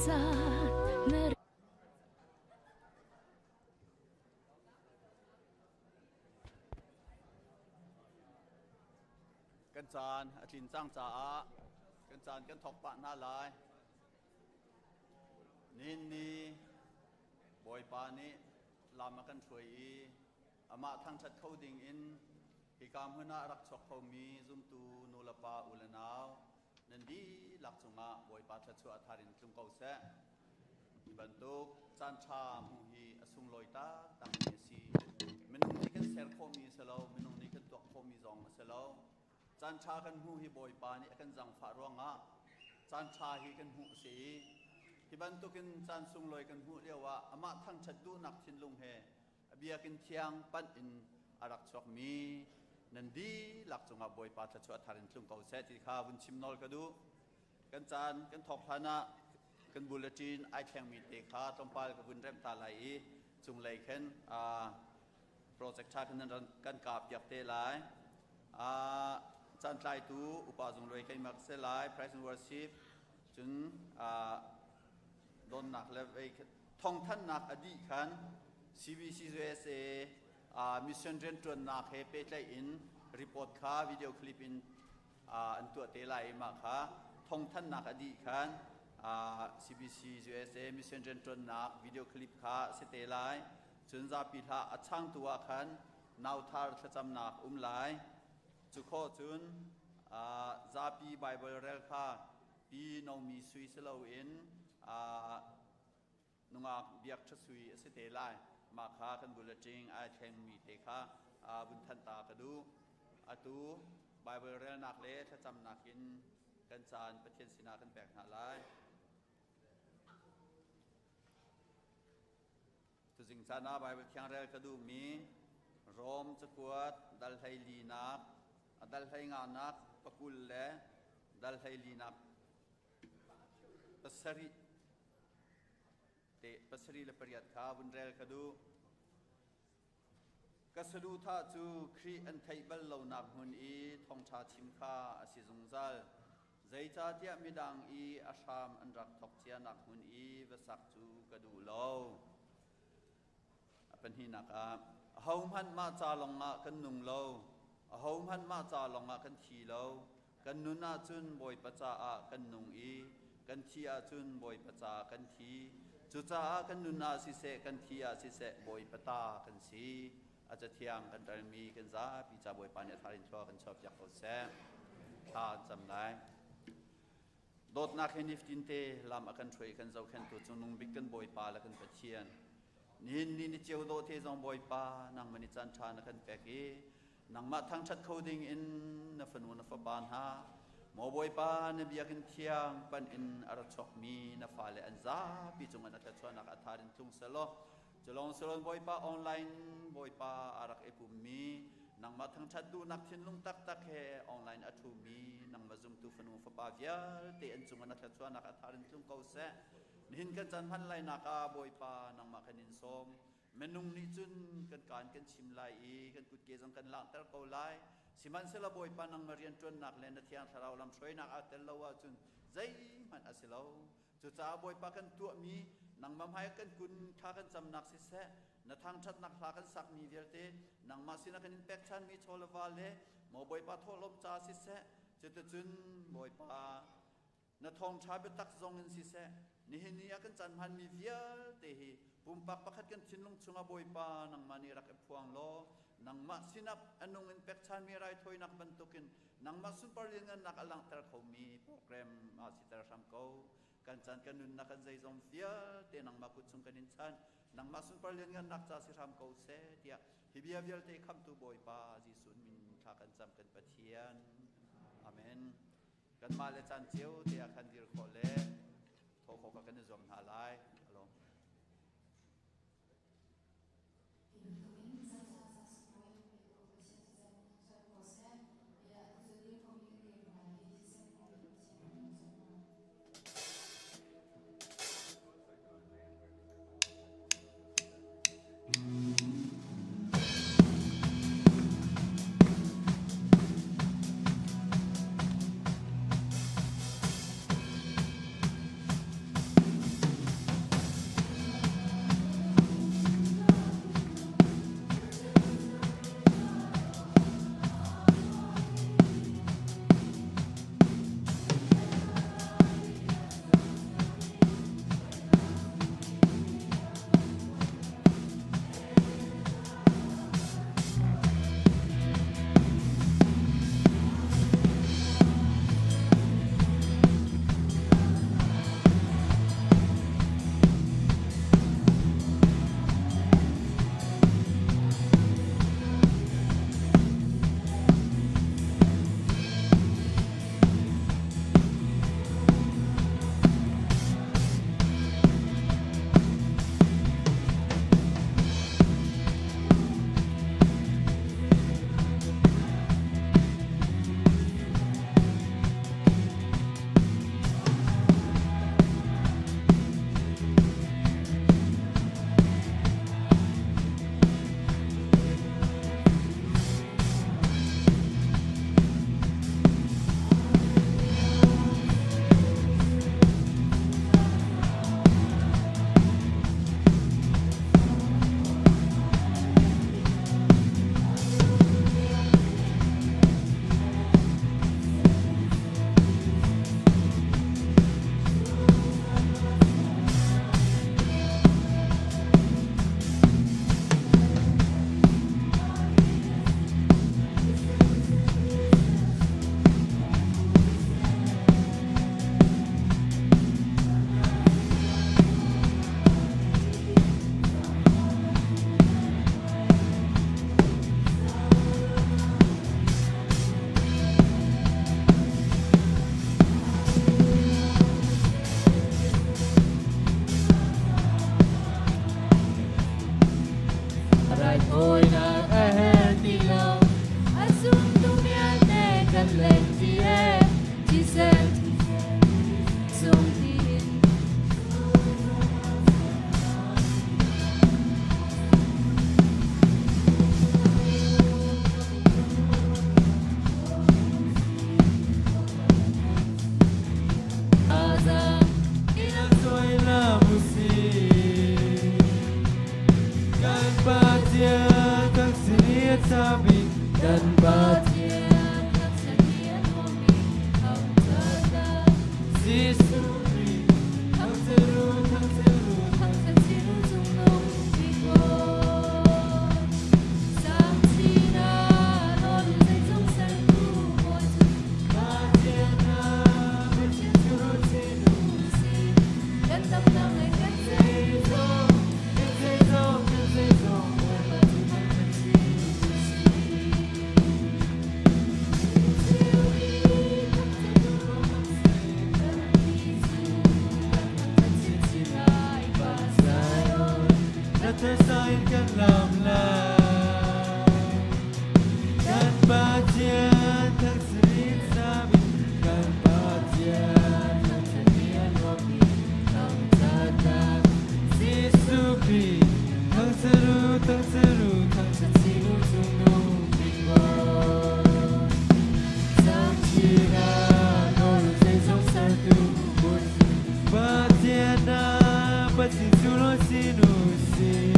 Kan caan a tlin cang caah kan caan kan thawk pah hna lai. Nihin ni Bawipa nih lam a kan hruai i amah thangṭhat kho ding in hika hmun ah rak chuak khomi zumtu nulepa u le nau nan dihlak cungah Bawipa thluachuah a thar in tlung ko seh. Hi bantuk caan ṭha hmuh hi a sunglawi taktakmi a si. Minung nih kan ser khawhmi a si lo, minung nih kan tuah khawhmi zong a si lo. Caan ṭha kan hmuh hi Bawipa nih a kan zangfah ruangah caan ṭha hi kan hmuh a si i hi bantukin caan sunglawi kan hmuh lioah amah thangṭhat duhnak thinlung he a biakinn thiang panh in a rak chuakmi nan dihlak cungah Bawipa thluachuah thar in tlung ko seh ti kha vun chim nawl ka duh. Kan caan kan thawk hlan ah kan bulletin ai thlengmi te kha tlawmpal ka vun remh ta lai i cunglei khin project ṭha khin kan kap piak te lai. Caan tlaitu upa zungluai keimah ka si lai praise and worship cun donnak le vei thawngthanhnak a dih khan CBC USA mission rianṭuannak he pehtlaih in report kha video clip in an tuah te lai i mah kha thawngthanhnak a dih khan CBC USA mission rianṭuannak video clip kha a si te lai. Cun zapi hlah a changtu ah khan nauthar thlacamnak um lai. Cu khawh cun zapi Bible rel kha pi nomi sui si loin nungak biak ṭha sui a si te lai. Mah kha kan bulletin ai thlengmi te kha vun thanh ta ka duh. Atu Bible relnak le thlacamnak in kan caan Pathian sinah kan pek hna lai. Tuzing caan ah Bible thiang rel ka duhmi Rom cakuat dal hleilinak a dal hleinganak pakul le dal hleilinak pasarih te pasarih le pariat kha vun rel ka duh. Ka saduhthah cu Khrih an theih bal lonak hmun i thawngṭha chim kha a si zungzal. Zeicahtiah midang i a hram an rak thawk cianak hmun i va sak cu ka duh lo. A pahnihnak ah, ahohmanh mah ca lawngah kan nung lo, ahohmanh mah ca lawngah kan thi lo. Kan nun ahcun Bawipa caah kan nung i kan thih ahcun Bawipa caah kan thi. Cucaah kan nun ah siseh, kan thi ah siseh, Bawipa ta kan si. A cathiang kan relmi kan zapi ca Bawipa nih a thar in thlua kan chuahpiak ko seh. Thla an cam lai. Dawtnak he niftin te lam a kan hruai kan zohkhenhtu cungnung bik kan Bawipa le kan Pathian. Nihin ni ni ceu dawh te zong Bawipa nangmah nih caan ṭha na kan pek i nangmah thangṭhat kho ding in na fanu na fapa hna maw Bawipa na biakinn thiang pan in a ra chuakmi na fale an zapi cungah na thluachuahnak a thar in tlung selaw culong silon Bawipa online Bawipa a rak i pummi nangmah thangṭhat duhnak thinlung taktak he online a ṭhumi nangmah zumtu fanu fapa vialte an cungah na thluachuahnak a thar in tlung ko seh. Nihin kan caan hman lainak ah Bawipa nangmah kan in sawm. Minung nih cun kan kaan kan chim lai i kan kutke zong kan langhter ko lai. Sihmanhsehlaw Bawipa nangmah rianṭuannak le na Thiang Thlarau lamhruainak aa tel lo ahcun zeihmanh a si lo. Cucaah Bawipa kan tuahmi nangmah hmai kan kun thla kan camnak siseh, na thangṭhatnak hla kan sakmi vialte nangmah sinah kan in pekchanmi chaw le va le maw Bawipa thawhlawm ca siseh, cuticun Bawipa Na thawngṭha biatak zong in siseh, nihin ni ah kan caan hmanmi vialte hi pumpak pakhat kan thinlung chungah Bawipa nangmah nih rak i phuang law nangmah sinah a nung in pekchanmi raithawinak bantukin nangmah sunpar lianngannak a langhter khomi program ah siter hram ko. Kan caan kan nunnak kan zeizong vialte nangmah kut chung kan in chanh. Nangmah sunpar lianngannak ca si hram ko seh tiah hi bia vialte khamtu Bawipa Jesuh min thla kan cam kan Pathian. Amen. Kanmah le caan cio te ah khan dir khawh le thawh khawh kha kan i zuam hna lai. Alawm. Jesuh Khrih thangchiat u thangchiat u Thangchiat chin u cungnung bik Bawi. Sang chin ah nawl u zeizong sertu Bawi cu. Pathian hna Pathian cu chin u sih. Kan damnak le kan zeizong kan zeizong kan zeizong Bawipa cu thangṭhat chin u sih. Na in kan lam lai kan Pathian thangchiat sabik kan Pathian thangchiat a nuammi thangṭhatnak Jesuh Khrih thangchiat u thangchiat u thangchiat chin u cungnung bik Bawi. Sangchina nawl zeizong sertu Bawi Pathian na Pathian cu lo sin u sih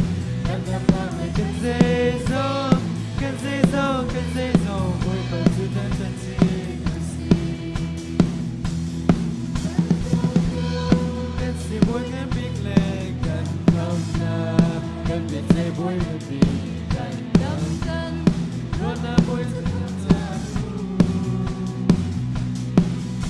kan damnak le kan zeizong kan zeizong kan zeizong Bawipa cu thangṭhat chin u sih kan si bawi ngan bik le kan dawtnak kan biaceih bawi ngan bik kan Dam kan Ruahnak bawi cu thangṭhat u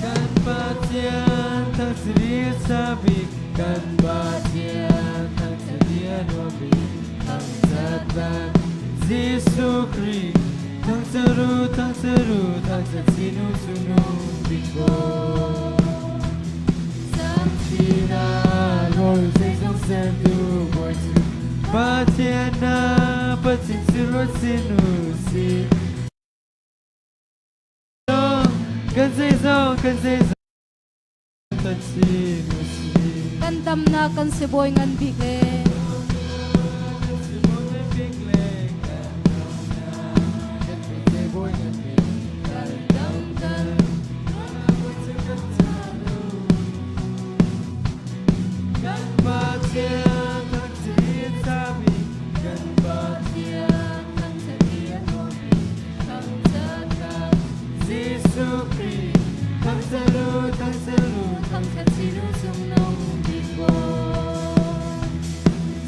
Kan Pathian thangchiat sabik kan Pathian thangchiat a nuam bik thangṭhatnak Jesuh Khrih thangchiat u thangchiat u thangchiat chin u cungnung bik Bawi. Sangchina nawl zeizong sertu Bawi cu Pathian na Pathian cu ruat sin u sih. Kan zeizong kan zeizong kan chin u sih. Kan damnak kan sibawi ngan bik le Kan sibawi ngan bik le kan damnak kan biaceih ngan bik kan dam kan Bawi cu kan chan u. Kan Pathian thangchiat sabik kan Pathian thangchiat a nuam bik thangṭhatnak Jesuh Khrih thangchiat u thangchiat u thangṭhat chin u cungnung bik Bawi.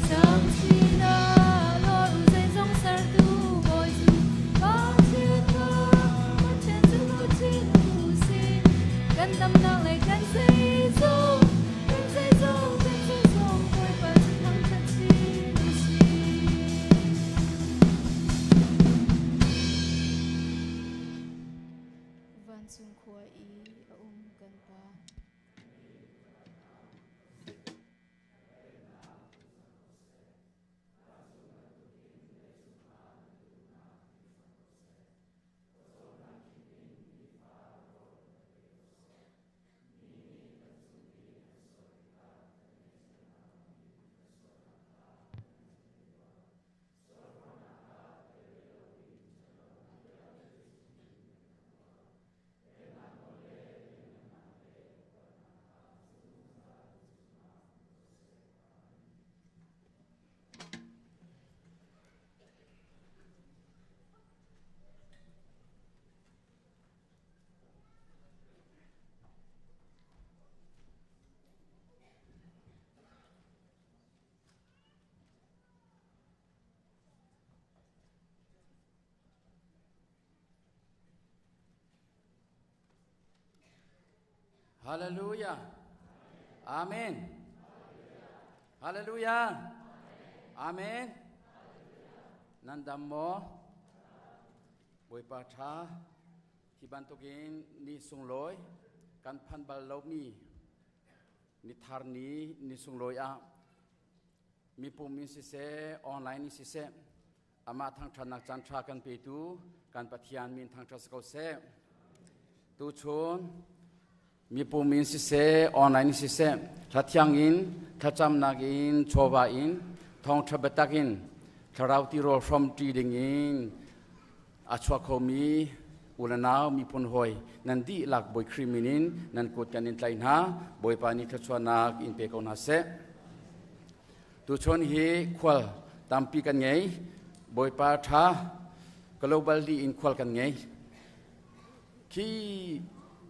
Sangchina nawl u zeizong sertu Bawi cu Pathian hna Pathian cu chin u sih. Kan damnak le kan zeizong kan zeizong kan zeizong Bawipa cu thangṭhat chin u sih. Vancung khua i a um kan Pa. Hallelujah. Amen. Hallelujah. Amen. Nan dam maw? Bawipa ṭha hi bantukin ni sunglawi kan phan bal lomi ni thar ni ni sunglawi ah mipum in siseh online in siseh amah thangṭhatnak caan ṭha kan petu kan Pathian min thangṭhat si ko seh. Tuchun mipum in siseh online in siseh thlathiang in thlacamnak in chawva in thawngṭha biatak in thlarau tirawl hrawm ṭi ding in a chuak khomi u le nau miphun hawi nan dihlak Bawi Khrih min in nan kut kan in tlaih hna. Bawipa nih thluachuahnak in pe ko hna seh. Tuchun hi khual tampi kan ngei. Bawipa ṭha global li in khual kan ngei. Khi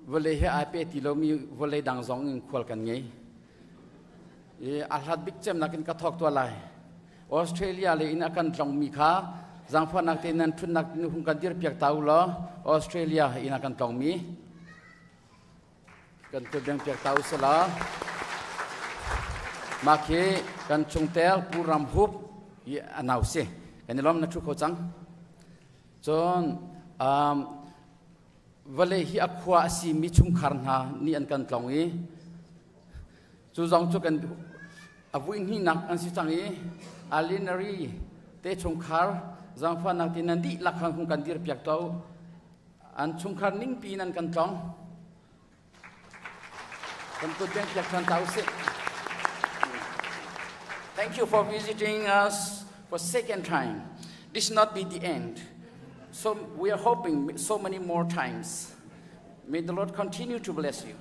Vawlei he ai pe ti lomi vawlei dang zong in khual kan ngei. I a hlat bik cemnak in ka thawk tuah lai. Australia le in a kan tlongmi kha zaangfahnak tein nan ṭhutnak hung kan dirpiak ta u law Australia in a kan tlongmi kan kut bengpiak ta u sila. Mah khi kan chungtel Pu Ram Hup i a nau si. Kan i lawm na ṭhu kho cang. Cun vawlei hi a khua a simi chungkhar hna nih an kan tlong i cu zong cu kan a vui hnihnak an si cang i alinary te chungkhar zaangfahnak ti nan dihlak khan hung kan dirpiak to an chungkhar ningpi in an kan tlong kan kut beng piak than ta usih. Thank you for visiting us for second time. This not be the end. So we are hoping so many more times. May the Lord continue to bless you.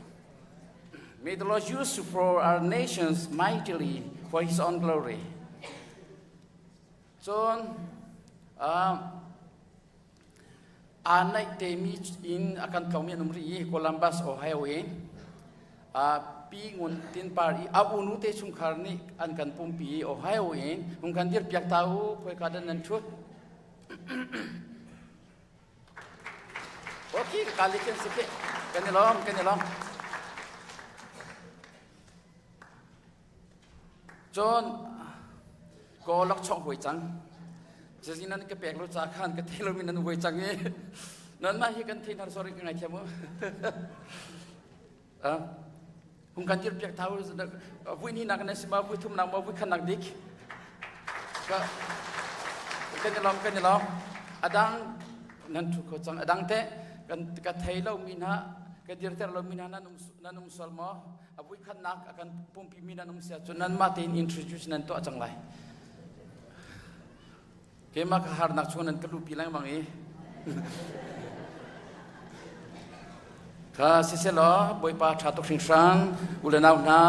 May the Lord use you for our nations mightily for his own glory. Cun aa naih temi in a kan tlawngmi an um rih i Columbus, Ohio in Pi Ngun Tin Par i a unu te chungkhar nih an kan pumpi i Ohio in hung kan dirpiak ta u khoika dan nan ṭhut. Okay, ka kali khin si kan i lawm, kan i lawm. Cun kaw lakchawng huai cang. Zazi nan ka pek lo ca khan ka thei lomi nan huai cang i nanmah hi kan thei hnar sorry ka ngaithiam u. Hung kan dir piak thau vui ni nak na si ma vui thum nak ma vui khan nak dik. Kan i lawm kan i lawm. Adang nan thu kho cang adang te kan ka thei lo mi hna ka dirter lo mi hna nan um nan um sual maw? A vuikhatnak a kan pumpi mi nan um sia cun nanmah tein introduce nan tuah cang lai. Keimah ka harnak chung nan ka lupi lengmang i kha siselaw Bawipa ṭha tuk hringhran u le nau hna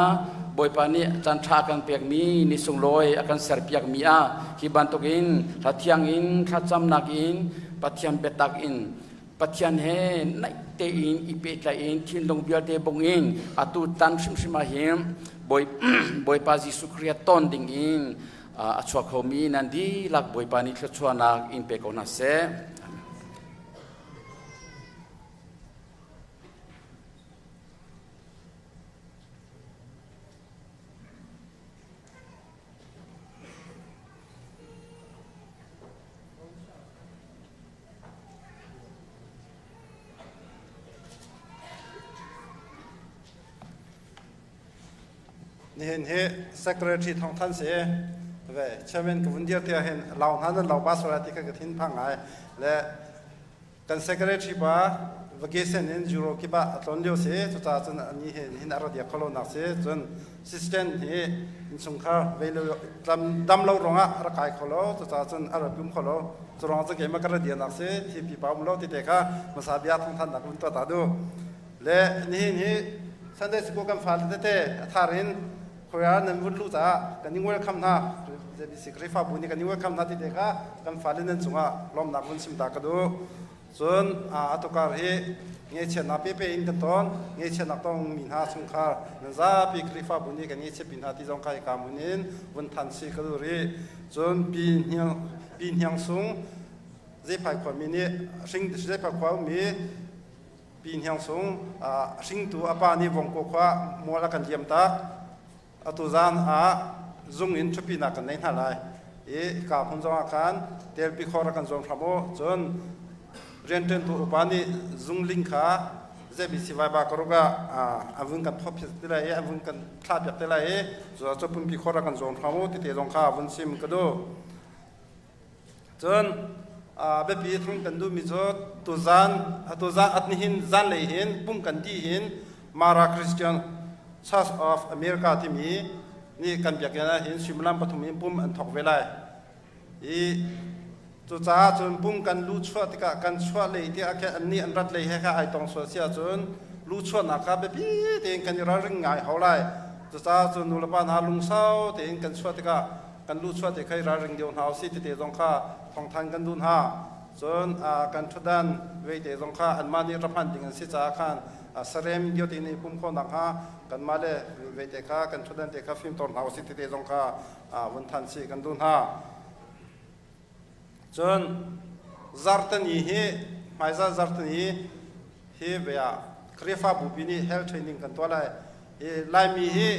Bawipa nih caan ṭha a kan pekmi ni sunglawi a kan serpiakmi ah hi bantukin hla thiang in thlacamnak in Pathian biatak in Pathian he naih tein i pehtlaih in thinlung vialte bung in atu tan hrimhrim ah hin Bawipa Jesuh Khrih ton ding in a chuak khomi nan dihlak Bawipa nih thluachuahnak in pe ko hna seh. Nihin hi secretary Thawng Than si ve chairman ka vun dir te hin lau hna nan lau pa sora ti kha ka thin phang ngai le kan secretary pa vacation in Euro kipa a tlon lio si cucaah cun ani hin hin a ra dia kholo nak si cun assistant hi innchungkhar vei lo dam lo ruangah a rak kai kho lo cucaah cun a ra pum kho lo cu ruang cu keimah ka ra dirnak si thi pipa um lo ti te kha hmasa bia thawngthannak vun tuah ta du le nihin hi Sunday school kan fale tete a thar in khoia nan vun lu caah kan in welcome hna JBC Khrihfabu nih kan in welcome hna ti te kha kan fale nan cungah lawmnak vun sim ta ka duh. Cun atukar hi ngaihchiatnak pepe in kan ton. Ngaihchiatnak tongmi hna chungkhar nan zapi Khrihfabu nih kan ngaihchiatpi hna ti zong kha hika hmun in vun than si ka duh rih. Cun Pi Hniang, Pi Hniang Sung Zeiphai khuami nih hring Zeiphai khua ummi Pi Hniang Sung hringtu a pa nih Vongkaw khua mual a kan liam tak. Atu zan ah zung in ṭhupinak kan nei hna lai i hika hmun zongah khan telpi khor a kan zuam hram u. Cun rianṭuantu upa nih zungling kha ZBC Viber karuk ah an vun kan phawt te lai i an vun kan thlahpiak te lai i cu pumpi khor a kan zuam hram u tite zong kha vun sim ka duh. Cun biapi thang kan duhmi cu tuzan tuzan at nihin zanlei hin pum kan ti hin Mara Christian Church of America timi nih kan biakinn ah hin suimilam 3 in pum an thawk ve lai. I cucaah cun pum kan lu chuah tikah kan chuah lei tiah khin annih an rat lei he kha ai tong sual si ahcun lu chuahnak kha biapi tein kan i ralring ngai hau lai. Cucaah cun nulepa hna lungsau tein kan chuah tikah kan luhchuah te kha i ralring deuh hna usih tete zong kha thawngthan kan duh hna. Cun kan ṭhutdan veite zong kha anmah nih rak hman ding an si caah khan Sarem dio te nih pum khawh nakhnga kanmah le ve te kha kan ṭhutdan te kha fimtawl hna usih tete zong kha vun than chih kan duh hna. Cun zartani hi hmaizah zartani hi ve ah Khrihfabu pi nih health training kan tuah lai. Hi Laimi hi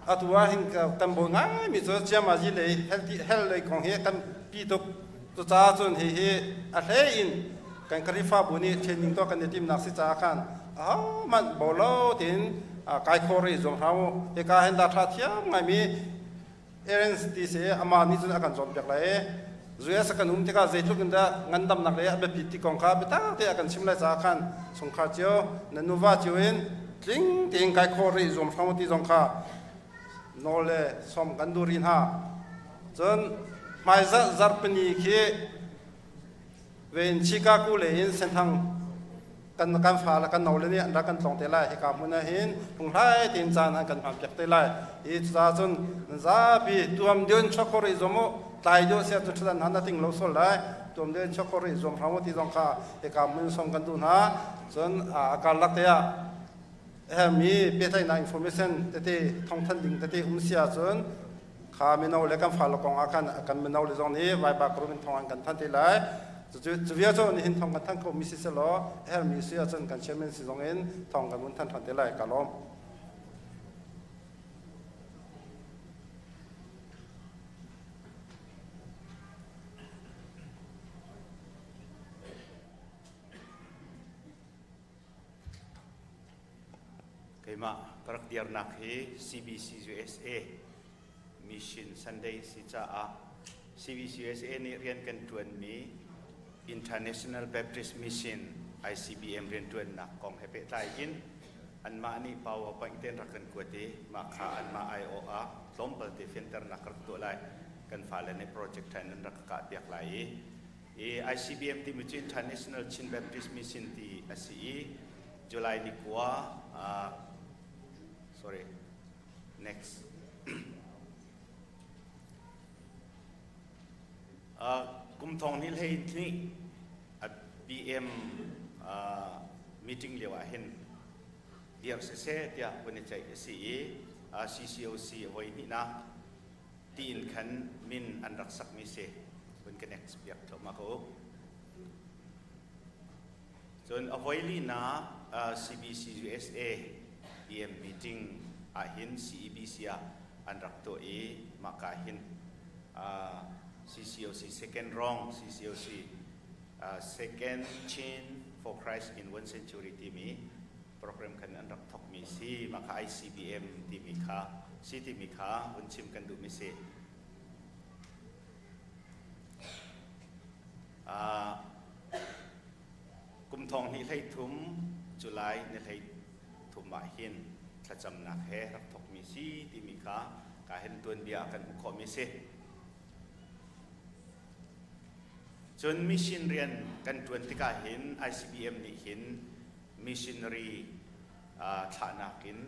atu ah hin kan bawi ngaimi cu ciamazi lei health lei kong hi kan pi tuk. Cucaah cun hihi a hlei in kan Khrihfabu nih training tuah kan i timnak si caah khan ahohmanh bolo tiin kai khawh rih zuam hram u. Hika hin dah ṭha thiam ngaimi Aaron ti si amah nih cun a kan cawnpiak lai i US kan um tikah zeitluk in dah ngandamnak lei a biapit ti kong kha biatak te a kan chim lai caah khan chungkhar cio na nuva cio in tling tein kai khawh rih zuam hram ti zong kha nawl le sawm kan duh rih hna. Cun hmaizarh zarhpini khi Vein Chicago lei in Senthang kan kan fa le kan no le nih an rak kan tlawng te lai. Hika hmun ah hin hlunghlai tein caan an kan hman piak te lai. Hi cucaah cun nan zapi tuam deuh in chuak khawh rih zuam u. Tlai deuh sia cu ṭhatdan hna na ting lo sual lai. Tuam deuh in chuak khawh rih zuam hram u ti zong kha hika hmun sawm kan duh hna. Cun a karlak te ah hermi pehtlaihnak information tete thawngthanh ding tete um si ahcun kha mino le kan fale kong ah khan kan mino le zong nih Viber group in thawng an kan thanh te lai. Cu vial cu nihin thawng kan thanh kho mi si selaw hermi si ahcun kan chairman si zong in thawng kan vun thanh ṭhan te lai. Ka lawm. Keimah ka rak dirnak hi CBC USA Mission Sunday si caah CBC USA nih rian kan ṭuanmi International Baptist Mission ICBM rianṭuannak kong he pehtlai in anmah nih PowerPoint tein rak kan kuat i mah kha anmah aiawh ah tlawmpal te fianternak ka rak tuah lai. Kan fale nih project ṭha in an rak ka kahpiak lai i I ICBM timi cu International Chin Baptist Mission ti a si i July ni kua sorry next kum thong ni hlei hnih BM meeting lio ah hin dir siseh tiah vun i ceih a si i CCOC voi hnihnak tiin khan min an rak sakmi si vun ka next piak thluahmah ko. Cun a voi linak CBC USA EM meeting ahhin CEBC ah an rak tuah i mahka hin CCOC second wrong CCOC second chain for Christ in one century timi program khan an rak thawkmi si. Mah kha ICBM timi kha si timi kha vun chim kan duhmi si. Kum thong hnih hlei thum July ni hlei thum ah hin thlacamnak he rak thawkmi si timi kha ka hin tuanbia ah kan hmuh khawhmi si. Cun mission rian kan ṭuan tikah hin ICBM nih hin missionary thlahnak in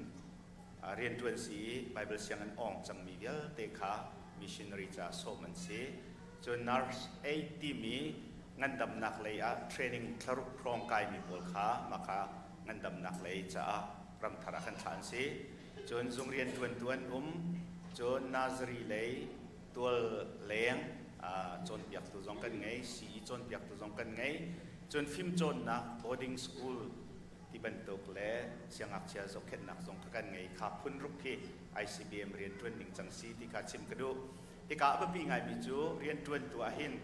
rianṭuan si i Bible sianginn awng cangmi vialte kha missionary caah sawm an si. Cun nurse aid timi ngandamnak lei ah training thlaruk hrawng kaimi pawl kha mah kha ngandamnak lei caah ramthar ah khan thlah an si. Cun zung rianṭuantu an um. Cun nursery lei tual leng cawnpiaktu zong kan ngei, CE cawnpiaktu zong kan ngei. Cun fimcawnnak boarding school ti bantuk le siangngakchia zohkhenhnak zong kha kan ngei. Kha phun ruk khi ICBM rianṭuan ning cang si ti kha chim ka duh. Hika a biapi ngaimi cu rianṭuantu ahhin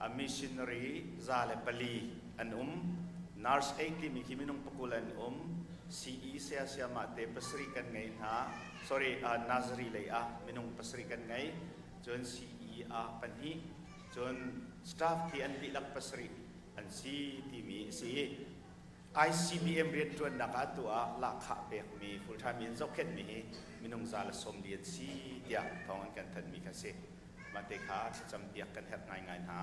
a missionary 104 an um. Nurse aid timi khi minung 20 an um. CE saya sayamah te pasarih kan ngei hna. Sorry, nursery lei ah minung pasarih kan ngei. Cun CE ah pahnih. Cun staff khi an dihlak pasarih an si timi a si. ICBM rianṭuannak ah atu ah lahkhah pekmi full time in zohkhenhmi hi minung 140 an si tiah thawng an kan thanhmi kha a si. Mah te kha thlacam piak kan herh ngaingai hna.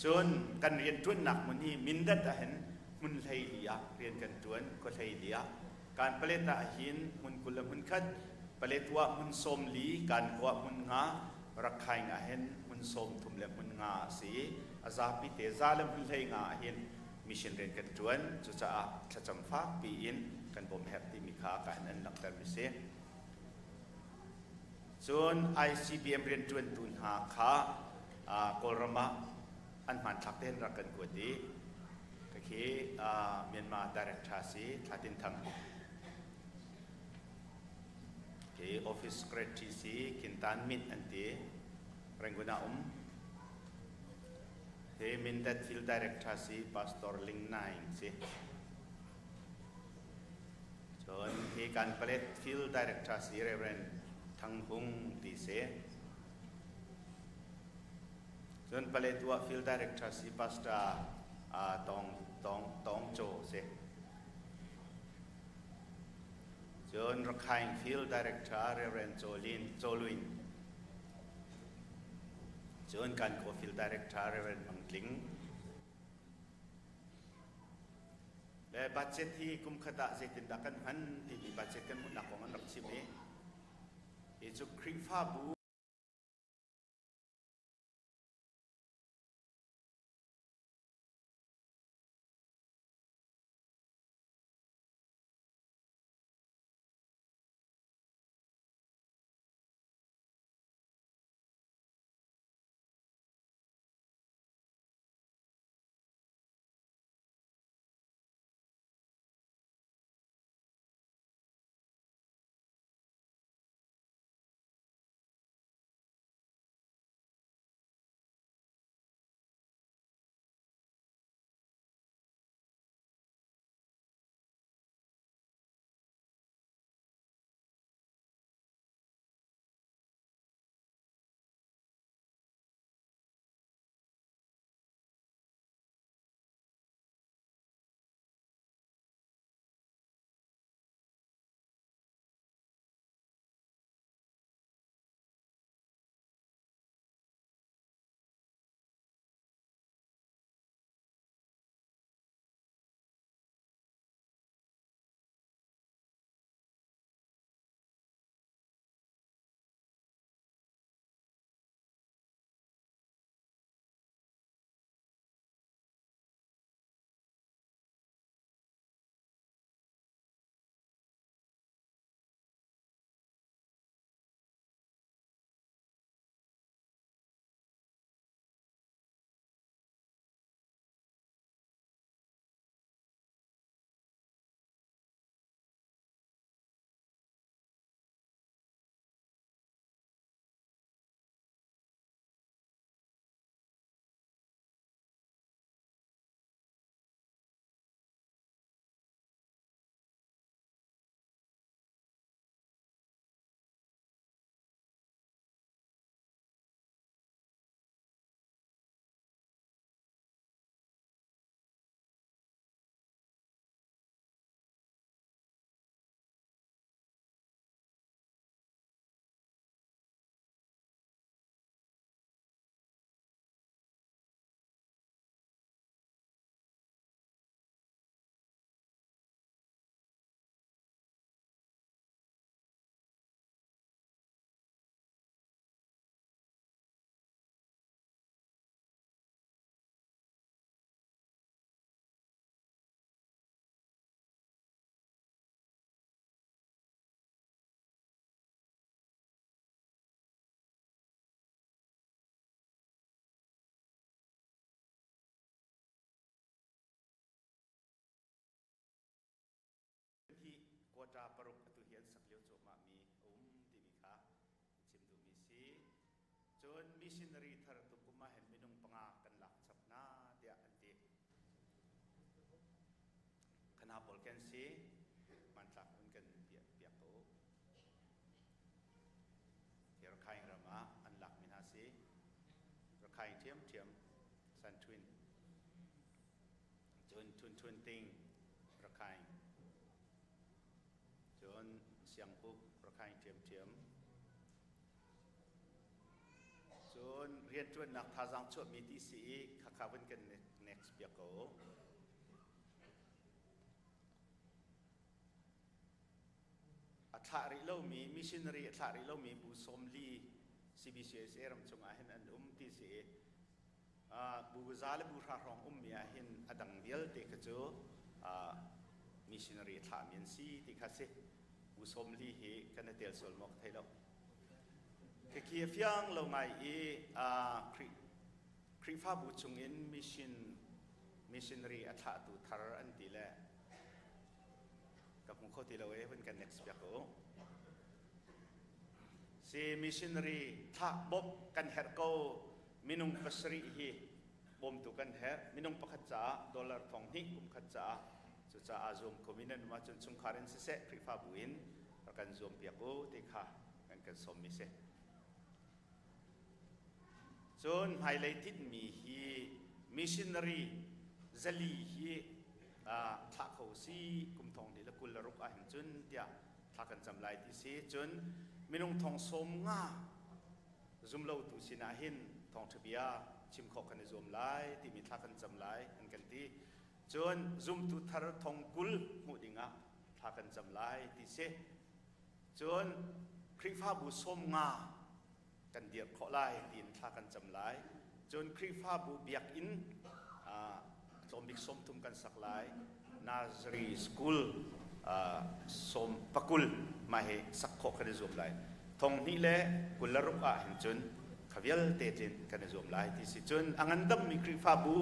Cun kan rianṭuannak hmun hi Mindat ah hin hmun 14 ah rian kan ṭuan, khua 14 ah. Kan Palet ah hin hmun 20 le hmun khat, Paletwa hmun 40, Kankaw hmun nga, Rakhine ah hin hmun 30 le hmun nga a si. A zapi te za le hmun 15 ah hin mission rian kan ṭuan. Cucaah thlacam fakpi in kan bawmh herh timi kha ka hin an langhtermi si. Cun ICBM rianṭuantu hna kha Kawlram ah an hmanthlak tein rak kan kuat i khi Myanmar director si Thla Tin Thang. Khi office secretary si Khin Tan Mint an ti. Rangoon ah um. Hi Mindat Field Director si Pastor Ling Naing si. Cun hi kan Palet Field Director si Reverend Thang Hung ti si. Cun Paletwa Field Director si Pastor Tong Tong Tong Cho si. Cun Rakhine Field Director Reverend Cho Lin Cho Lwin. Cun kan Kaw Field Director Reverend Mang Tling. Le budget hi kum khat ah zeitindah kan hman timi budget kan hmuhnak kong an rak chim i hi cu Khrihfabu Hi quota paruk atu hi an sak lio cuahmah mi a um timi kha chim duhmi si. Cun missionary thar tukum ah hin minung panga kan lak chap hna tiah an ti. Khana pawl kan si hmantlak un kan piak piak ko. Hi Rakhine ram ah an lak mi hna si. Rakhine ṭhiamṭhiam San Twin. Cun Thun Thun Ting Rakhine. Cun Siang Uk Rakhine ṭhiamṭhiam. Cun rianṭuannak thazaang chuahmi ti si i khakha vun kan next piak ko. A thlah rih lomi missionary a thlah rih lomi bu 40 CBCUSA ram chungah hin an um ti si i. Bu za le bu hra hrawng ummi ah hin a dang vialte kha cu missionary thlahmi an si ti kha si. Bu 40 hi kan i tel sual maw ka thei lo. Khikhi a fiang lo ngai i Khrihfabu chungin mission missionary a thlahtu thar an ti le ka hmu kho ti lo e, hun kan next piak u. Si missionary thlah bawmh kan herh ko. Minung 7 hi bawmtu kan herh. Minung pakhat caah dollar 2000 kum khat caah. Cucaah zuam ko mi nan um ahcun chungkhar in siseh, Khrihfabu in rak kan zuam piak u ti kha kan kan sawmmi si. Cun hmailei tinhmi hi missionary 400 hi thlah kho si kum 2026 ah hin cun tiah thla kan cam lai ti si. Cun minung 90,000 zumlotu sinah hin thawngṭha bia chim khawh kan i zuam lai timi thla kan cam lai an kan ti. Cun zumtu thar 20,000 hmuh dingah thla kan cam lai ti si. Cun Khrihfabu 50 kan dirh khawh lai tiin thla kan cam lai. Cun Khrihfabu biakinn tlawmbik 30 kan sak lai. Nursery school 20 mah hi sak khawh kan i zuam lai. 2026 ah hin cun kha vialte tlin kan i zuam lai ti si. Cun a ngandammi Khrihfabu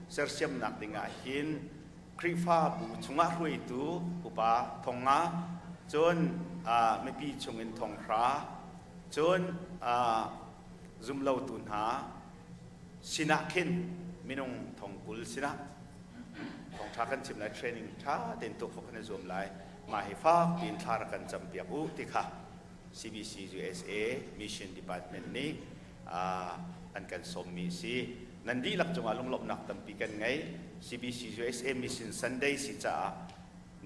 sersiamnak ding ah hin Khrihfabu chungah hruaitu upa 5000, cun mipi chungin 6000, cun zumlotu hna sinah khin minung 20,000 sinah thawngṭha kan chim lai, training ṭha tein tuah khawh kan i zuam lai. Mah hi fak piin thla rak kan campiak u ti kha CBC USA Mission Department nih an kan sawmmi a si. Nan dihlak cungah lunglawmhnak tampi kan ngei. CBC USA Mission Sunday si caah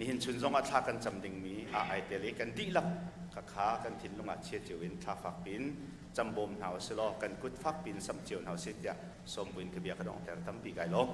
nihin chun zongah thla kan cam dingmi ah ai tel i kan dihlak khakha kan thinlung ah chia cio in thla fak piin cam bawm hna usih law kan kut fak piin sam cio hna usih tiah sawm buin ka bia ka donghter. Tampi kai lawm.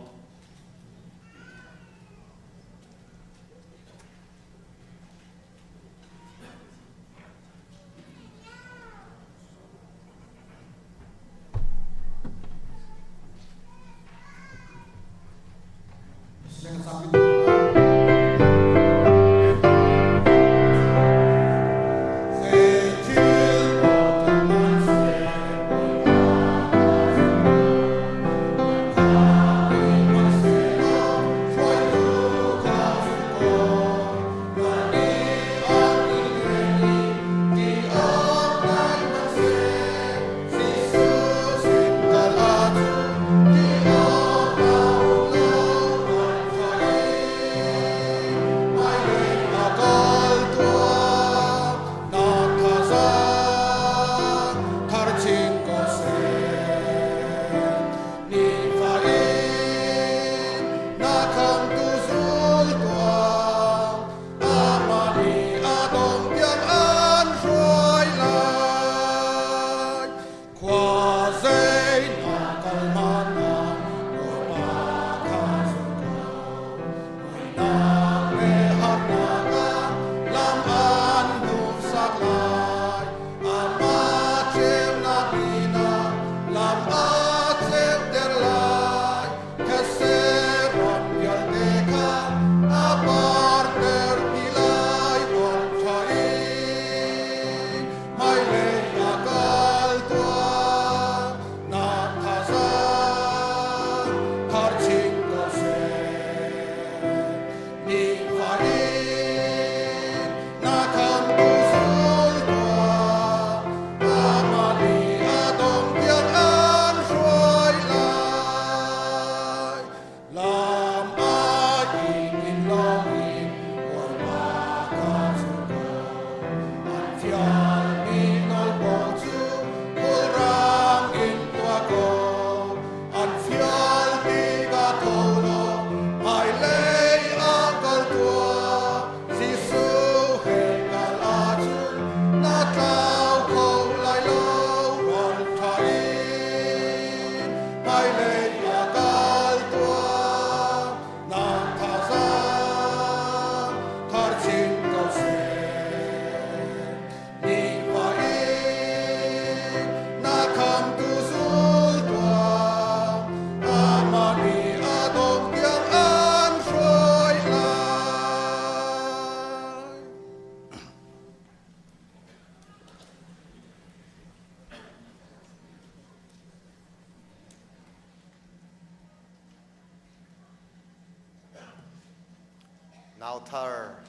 Nauthar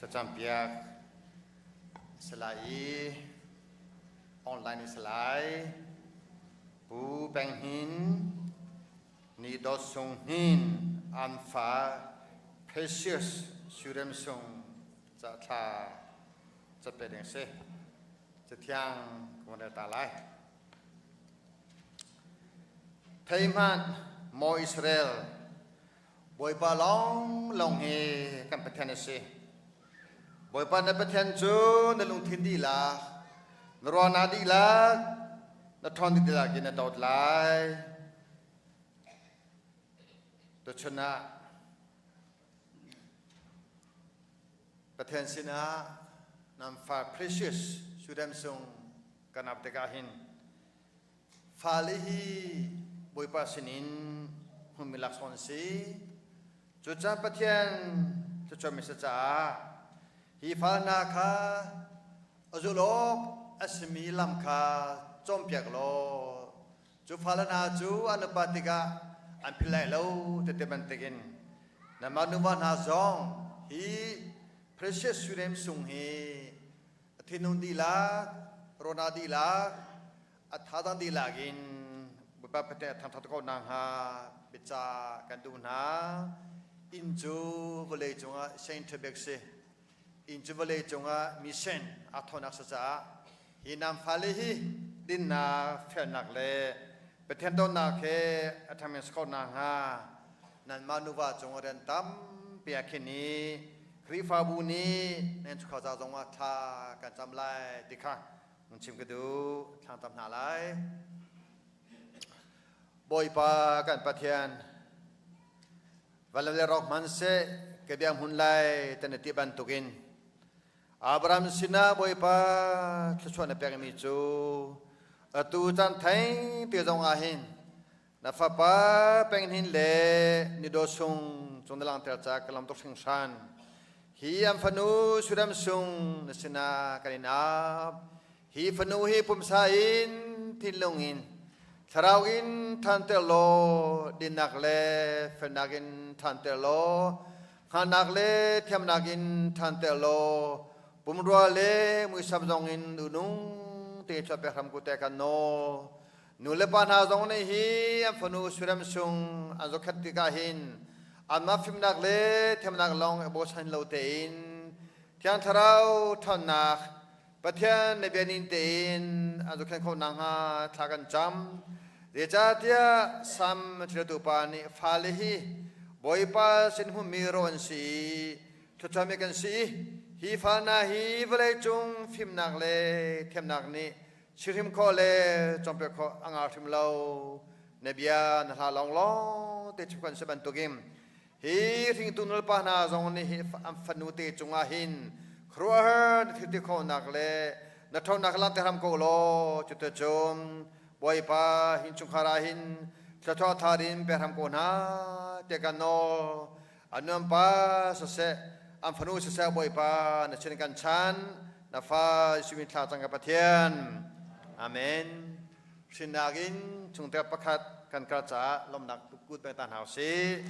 thlacampiak a si lai i online a si lai. Pu Peng Hnin, Ni Dawt Sung Hnin, an fa Precious Surem Sung ca thla cape ding si. Cathiang ka van rel ta lai. Thei hmanh, maw Israel, Bawipa lawnglawng hi kan Pathian a si. Bawipa na Pathian cu na lungthin dihlak, na ruahnak dihlak, na ṭhawn dihlak in na dawt lai. Tuchun ah Pathian sinah nan fa precious Sudam sung kan ap tikah hin fale hi Bawipa sinin hmunmi laksawng an si. Cucaah Pathian thluachuahmi si caah hi fal hna kha a zulh awk a simi lam kha cawnpiak law cu fale hna cu an upat tikah an philh lai lo tete bantukin nanmah nuva hna zong hi precious sui sung hi a thinlung dihlak rona dihlak a thadang dihlak in Bawipa Pathian a thangṭhat ko nakhnga biaca kan duh hna. Inn cu vawlei cungah Saint bik si. Inn cu vawlei cungah mission aa thawnak si caah hi nam fale hi dinnak, felnak le Pathian dawtnak he a ṭhangmi si ko nakhnga nanmah nuva cungah rian tampi a khin i Khrihfabu nih nan chungkhar ca zongah thla kan cam lai ti kha Mun chim ka duh thlang tam hna lai. Bawipa kan Pathian valam le rawk hmanhseh ka bia hmun lai tan ti bantukin Abraham sinah Bawipa thluachuah na pekmi cu atu caan theng te zong ah hin na fapa penghin le ni daw sung cung na langter ca ka lam tuk hringhran hi an fanu sudam sung na sinah kan in ap hi fanu hi pumsa in thinlung in thlarau in thanter law dinnak le felnak in thanter law hngalhnak le thiamnak in thanter law pumrua le muisam zong in unung te chuah pek hram ku te kan nawl Nu le pa hna zong nih hi an fanu Suram sung an zohkhenh tikah hin anmah fimnak le thiamnak lawng i bochan lo tein Thiang Thlarau ṭhawnnak Pathian le bia ning tein an zohkhenh khawh nakhnga thla kan cam. Zeicahtiah Sam ṭhialtu pa nih fale hi Bawipa sin hmuhmi ro an si i thluachuahmi kan si i hi fa hna hi vawleicung fimnak le thiamnak nih Chihrim khawh le cawnpiak khawh a ngah hrim lo. Na bia na hla lawnglawng te chim kan si bantukin hi hringtu nulepa hna zong nih hi an fanu te cungah hin khuaruahhar na thil ti khawhnak le na ṭhawnnak langhter hram ko law cuticun Bawipa hin chungkhar ah hin thluachuah thar in pe hram ko hna tiah kan nawl. An nuampa siseh, an fanu siseh Bawipa na sin kan chan, na fa Jesuh thla cang ka Pathian. Amen. Hrinnak in chungtel pakhat kan kal caah lawmhnak kut pek ta hna usih.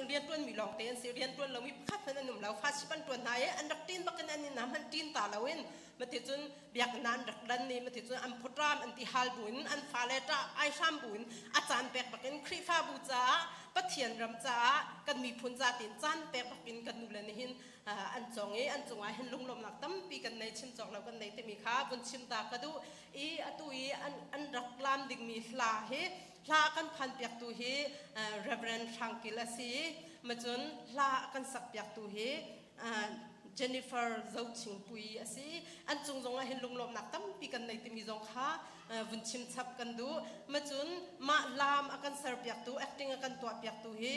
Tin rian ṭuan mi lawng te an si. Rian ṭuan lomi pakhat hmanh an um lo. Faship an ṭuan hna i an rak ṭin bakin an inn ah hmanh ṭin ta loin mati cun biakinn ah an rak lan i mati cun an phutram an ti hal buin an fale ṭah ai hram buin a caan pek bakin Khrihfabu caah Pathian ram caah kan miphun ca tiin caan pek bakin kan nule nih hin an cong i an cungah hin lunglawmhnak tampi kan nei, chim cawk lo kan nei timi kha vun chim ta ka duh i atu i an rak lam dingmi hla hi, hla kan phan piaktu hi Reverend Hrangkil a si i macun hla kan sak piaktu hi Jennifer Zochingpui a si. An cung zong ah hin lunglawmhnak tampi kan nei timi zong kha vun chim chap kan duh. Macun mah lam a kan ser piaktu, acting a kan tuah piaktu hi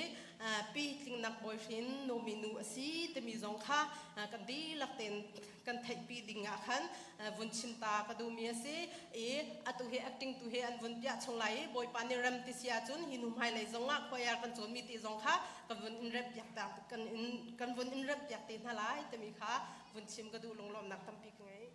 Pi Tlingnak Bawihrin Nomi nu a si timi zong kha kan dihlak tein kan theihpi ding ah khan vun chim ta ka duhmi a si i atu hi acting tu hi an vun piah chung lai i Bawipa nih rem ti si ahcun hi hnu hmailei zong ah choir kan cawnmi ti zong kha kan vun in rem piak ta kan in kan vun in rem piak te hna lai timi kha vun chim ka duh. Lunglawmnak tampi ka ngei.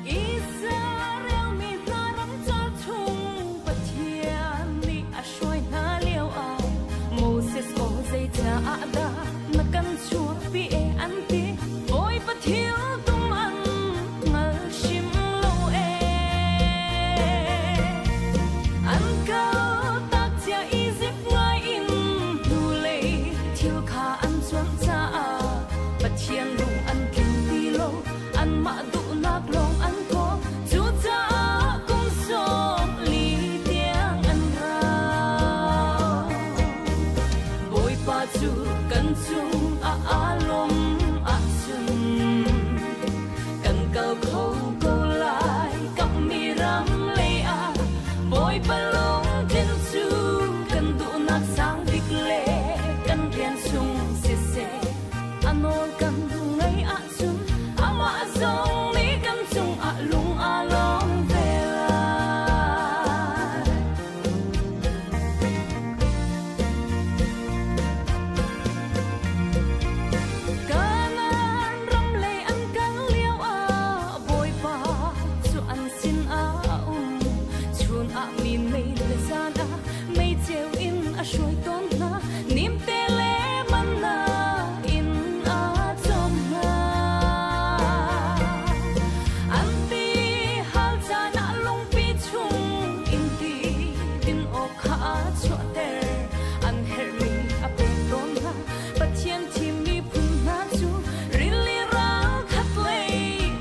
Israel mi hna ram car chung Pathian nih a hruai hna lioah Moses aw zeicah dah na kan chuahpi e an ti. Bawipa thil tum an hngal hrim lo e. An kaltak cia Izipt ngai in hnulei thil kha an cuanh caah Pathian lung an tling ti lo. Anmah duhnak lawng an kawl, cucaah kum 40 tiang an rau. Bawipa cu kan cung ah aa lawm ahcun kan kal kho ko lai kamhmi ram lei ah. Bawipa lungthin cu kan duhnak sang bik le kan rian sung siseh a nawl kan ngaih ahcun amah zong nih kan cungah lung aa lawm ve lai. Kanaan ram lei an kal lio ah Bawipa cu an sin ah a um. Chun ah mi mei le zan ah meiceu in a hruai tawn hna. Nimte le manna in a cawm hna. An ti hal caan ah lungpi chung in ti din awk kha a chuahter. An herhmi a pek tawn hna. Pathian thimmi phun hna cu rili ral khat lei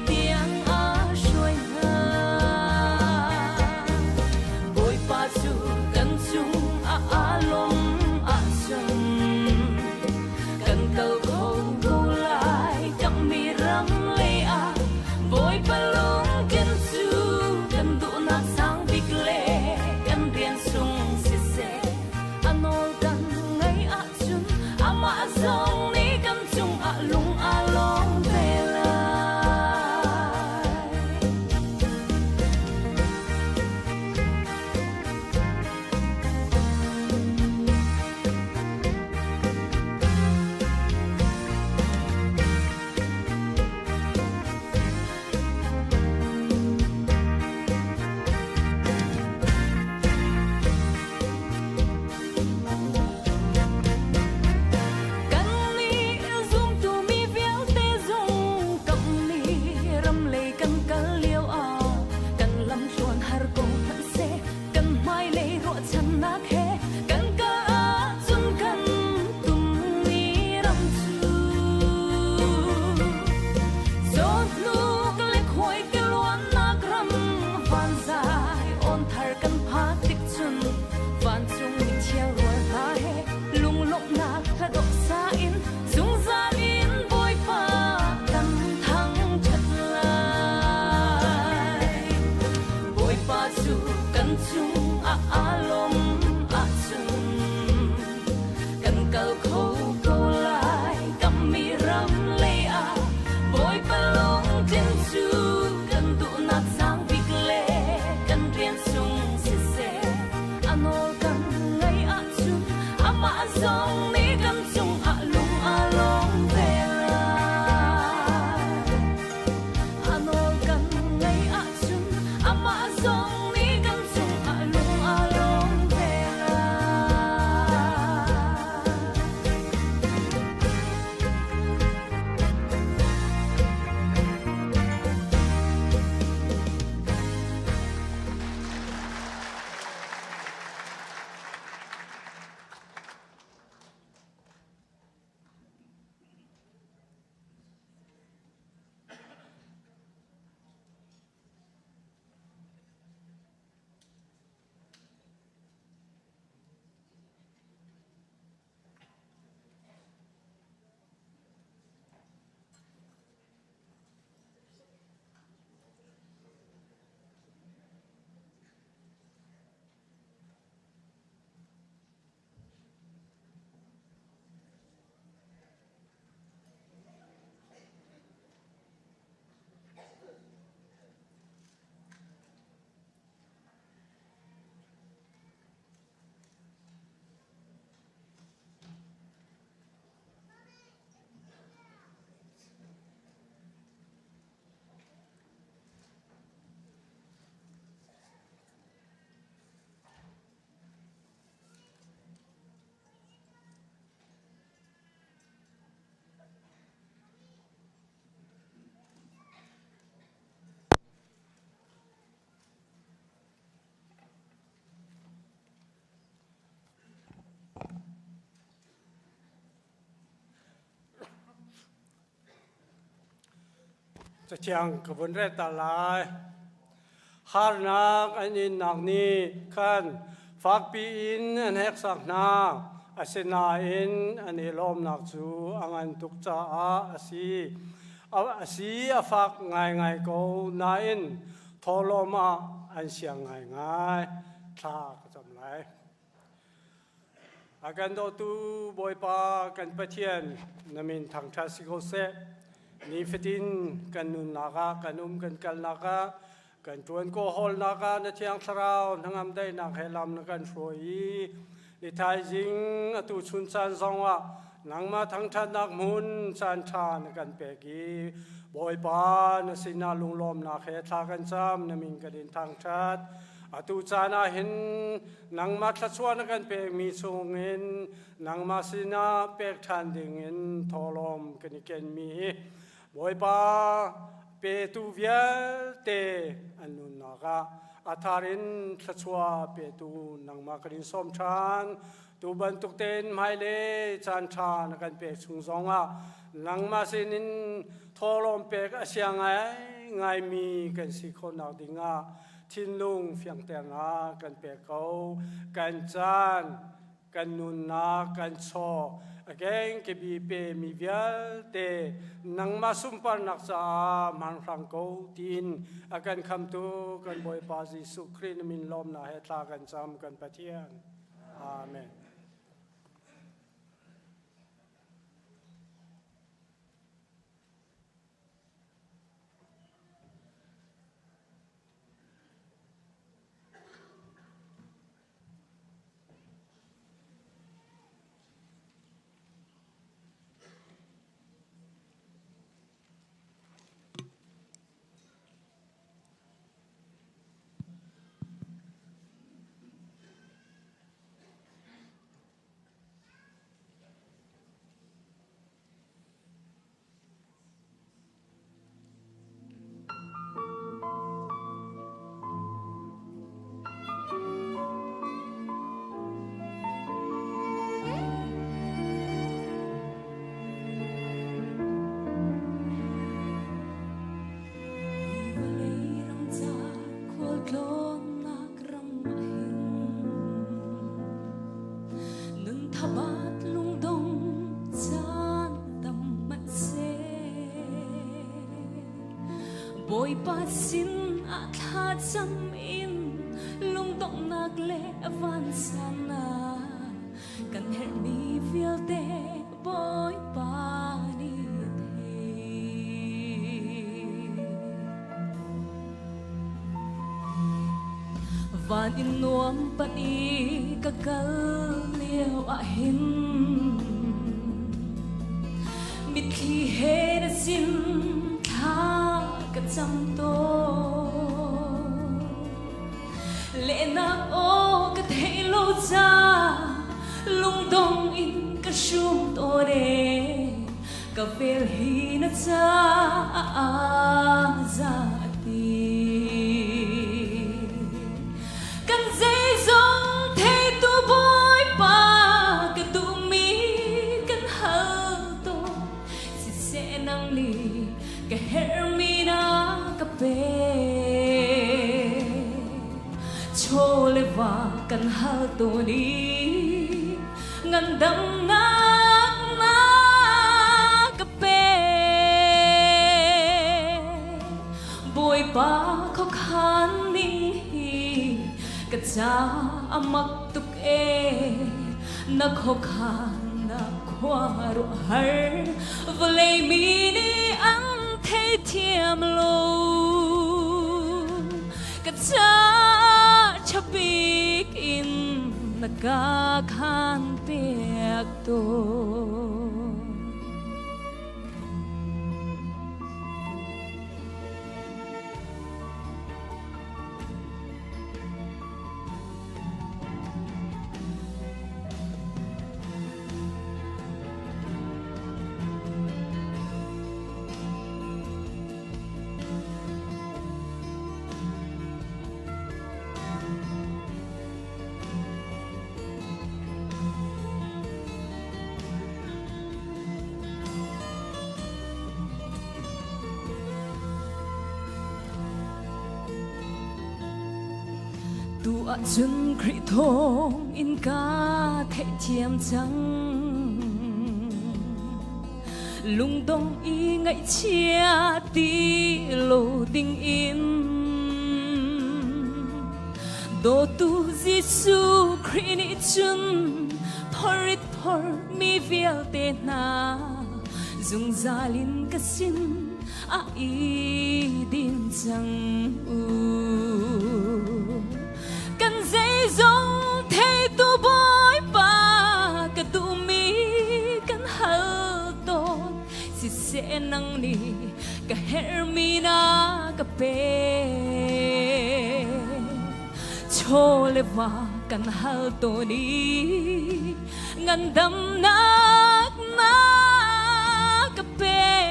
tiang a hruai hna. Bawipa cu kan cung ah aa lawm ahcun kan kal kho ko lai kamhmi ram lei ah. Bawipa lungkin cu kan duhnak sang bik le kan rian sung siseh a nawl kan ngaih ahcun amah zong nih kan cungah lung aa lawm ve lai. Kan kal kho ko lai kammi ram lei ah Bawipa lungtlin cu kan duhnak sang bik le kan rian sung siseh a nawl kan ngaih ahcun amah zong nih kan cungah lung a lawm ve lai. A nawl kan ngaih ahcun amah zong nih kan cungah lung a lawm ve lai. Cathiang ka vun rel ta lai. Harnak an innak nih khan fakpi in an heksak hna. Asinain an i lawmnak cu a ngan tuk caah a si. A si a fak ngaingai ko nain thawhlawm ah an siang ngaingai. Thla ka cam lai. A kan dawtu Bawipa kan Pathian na min thangṭhat si ko seh. Nifatin kan nunnak ah kan um kan kalnak ah kan ṭuan ko hawlnak ah na Thiang Thlarau hnangam daihnak he lam na kan hruai i ni thaizing atu chun caan zong ah nangmah thangṭhatnak hmun caan ṭha na kan pek i Bawipa na sinah lunglawmnak he thla kan cam na min kan in thangṭhat. Atu caan ah hin nangmah thluachuah na kan pekmi chungin nangmah sinah pek ṭhan dingin thawhlawm kan i kenmi hi Bawipa petu vialte an nunnak ah a thar in thluachuah petu nangmah kan in sawm ṭhan. Tu bantuk tein hmailei caan ṭha na kan pek chung zongah nangmah sinin thawhlawm pek a sia ngaingaimi kan si khawhnak dingah thinlung fiangternak kan pek ko. Kan caan, kan nunnak, kan chaw, a kengkebi pe mi vialte nangmah sunparnak caah hmanhrang ko tiin a kan khamtu kan Bawipa Jesuh Khrih na min lawmnak he thla kan cam kan Pathian. Amen. Vawlei ram ca khualtlawnnak ram ah hin nun thabat lungdong caan tam hmanhseh Bawipa sin ah thlacam in lungdonghnak le vansannak kan herhmi vialte. Van in nuam pan i ka kal lio ah hin mitthli he na sin thla ka cam tawn. Lehnak aw ka theih lo ca lungdong in ka hrum tawn ee ka vel hi na caah za a ti. Kan zeizong theitu Bawipa ka duhmi kan hal tawn siseh nang nih ka herhmi na ka pek. Chaw le va kan hal tawn i ngandamnak na ka pek. Bawipa khuakhan ning hi ka ca a mak tuk ee na khuakhan na khuaruahhar vawlei mi nih an theithiam lo ka ca chabik in na ka khan piak tawn. Tu ahcun Khrih thawng in ka theihthiam cang. Lungdong i ngaihchia ti lo ding in dawtu Jesuh Khrih nih cun phorit phor mi vialte hna zungzal in ka sin a i din cang u. Kan zeizong theitu Bawipa ka duhmi kan hal tawn siseh nang nih ka herhmi na ka pek. Chaw le va kan hal tawn i ngandamnak na ka pek.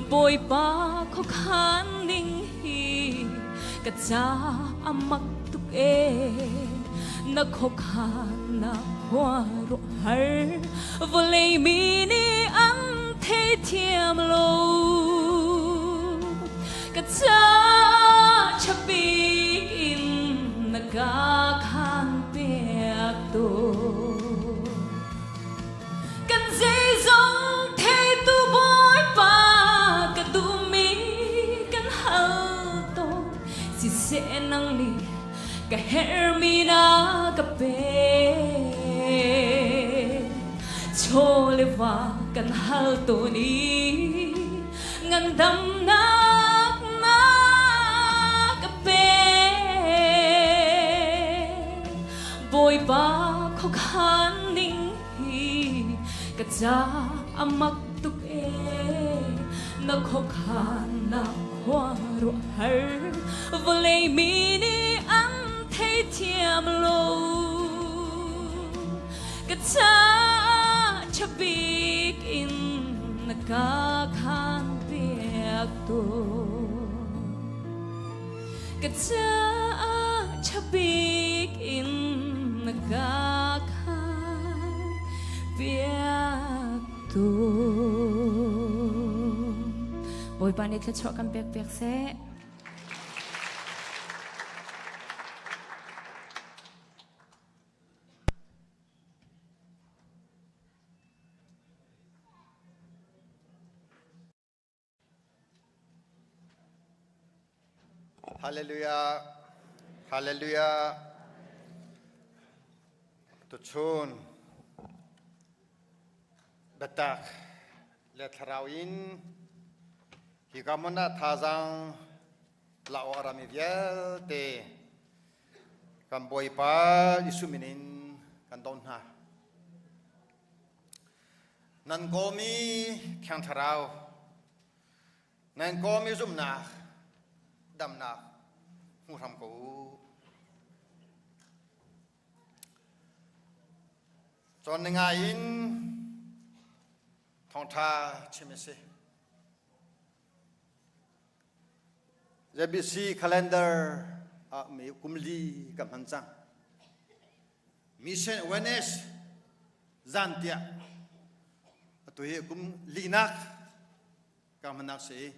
Bawipa khuakhan ning hi ka ca a mak tuk ee na khuakhan na khuaruahhar vawlei mi nih an theithiam lo ka ca chabik in na ka khan piak tawn Kan zeizong theitu Bawipa ka duhmi kan hal tawn siseh nang nih ka herhmi na ka pek. Chaw le va kan hal tawn i ngandamnak na ka pek. Bawipa khuakhan ning hi ka ca a mak tuk ee na khuakhan na khuaruahhar vawlei mi nih an theithiam lo ka ca chabik in na ka khan piak tawn Ka caah ṭhabik in na ka khan piak tawn. Bawipa nih thluachuah kan pek piak seh. Hallelujah. Hallelujah. Tuchun biatak le thlarau in hi ka hmun ah thazaang. La awk a rami vialte kan Bawipa Jesuh min in kan don hna. Nan kawmi Thiang Thlarau, nan kawmi zumhnak, damnak hmu hram ko u. Cawn ninga in thawngṭha chim a si. ZBC calendar ah mi kum li ka hman cang. Mission awareness zan tiah atu hi kum linak ka hmanak si.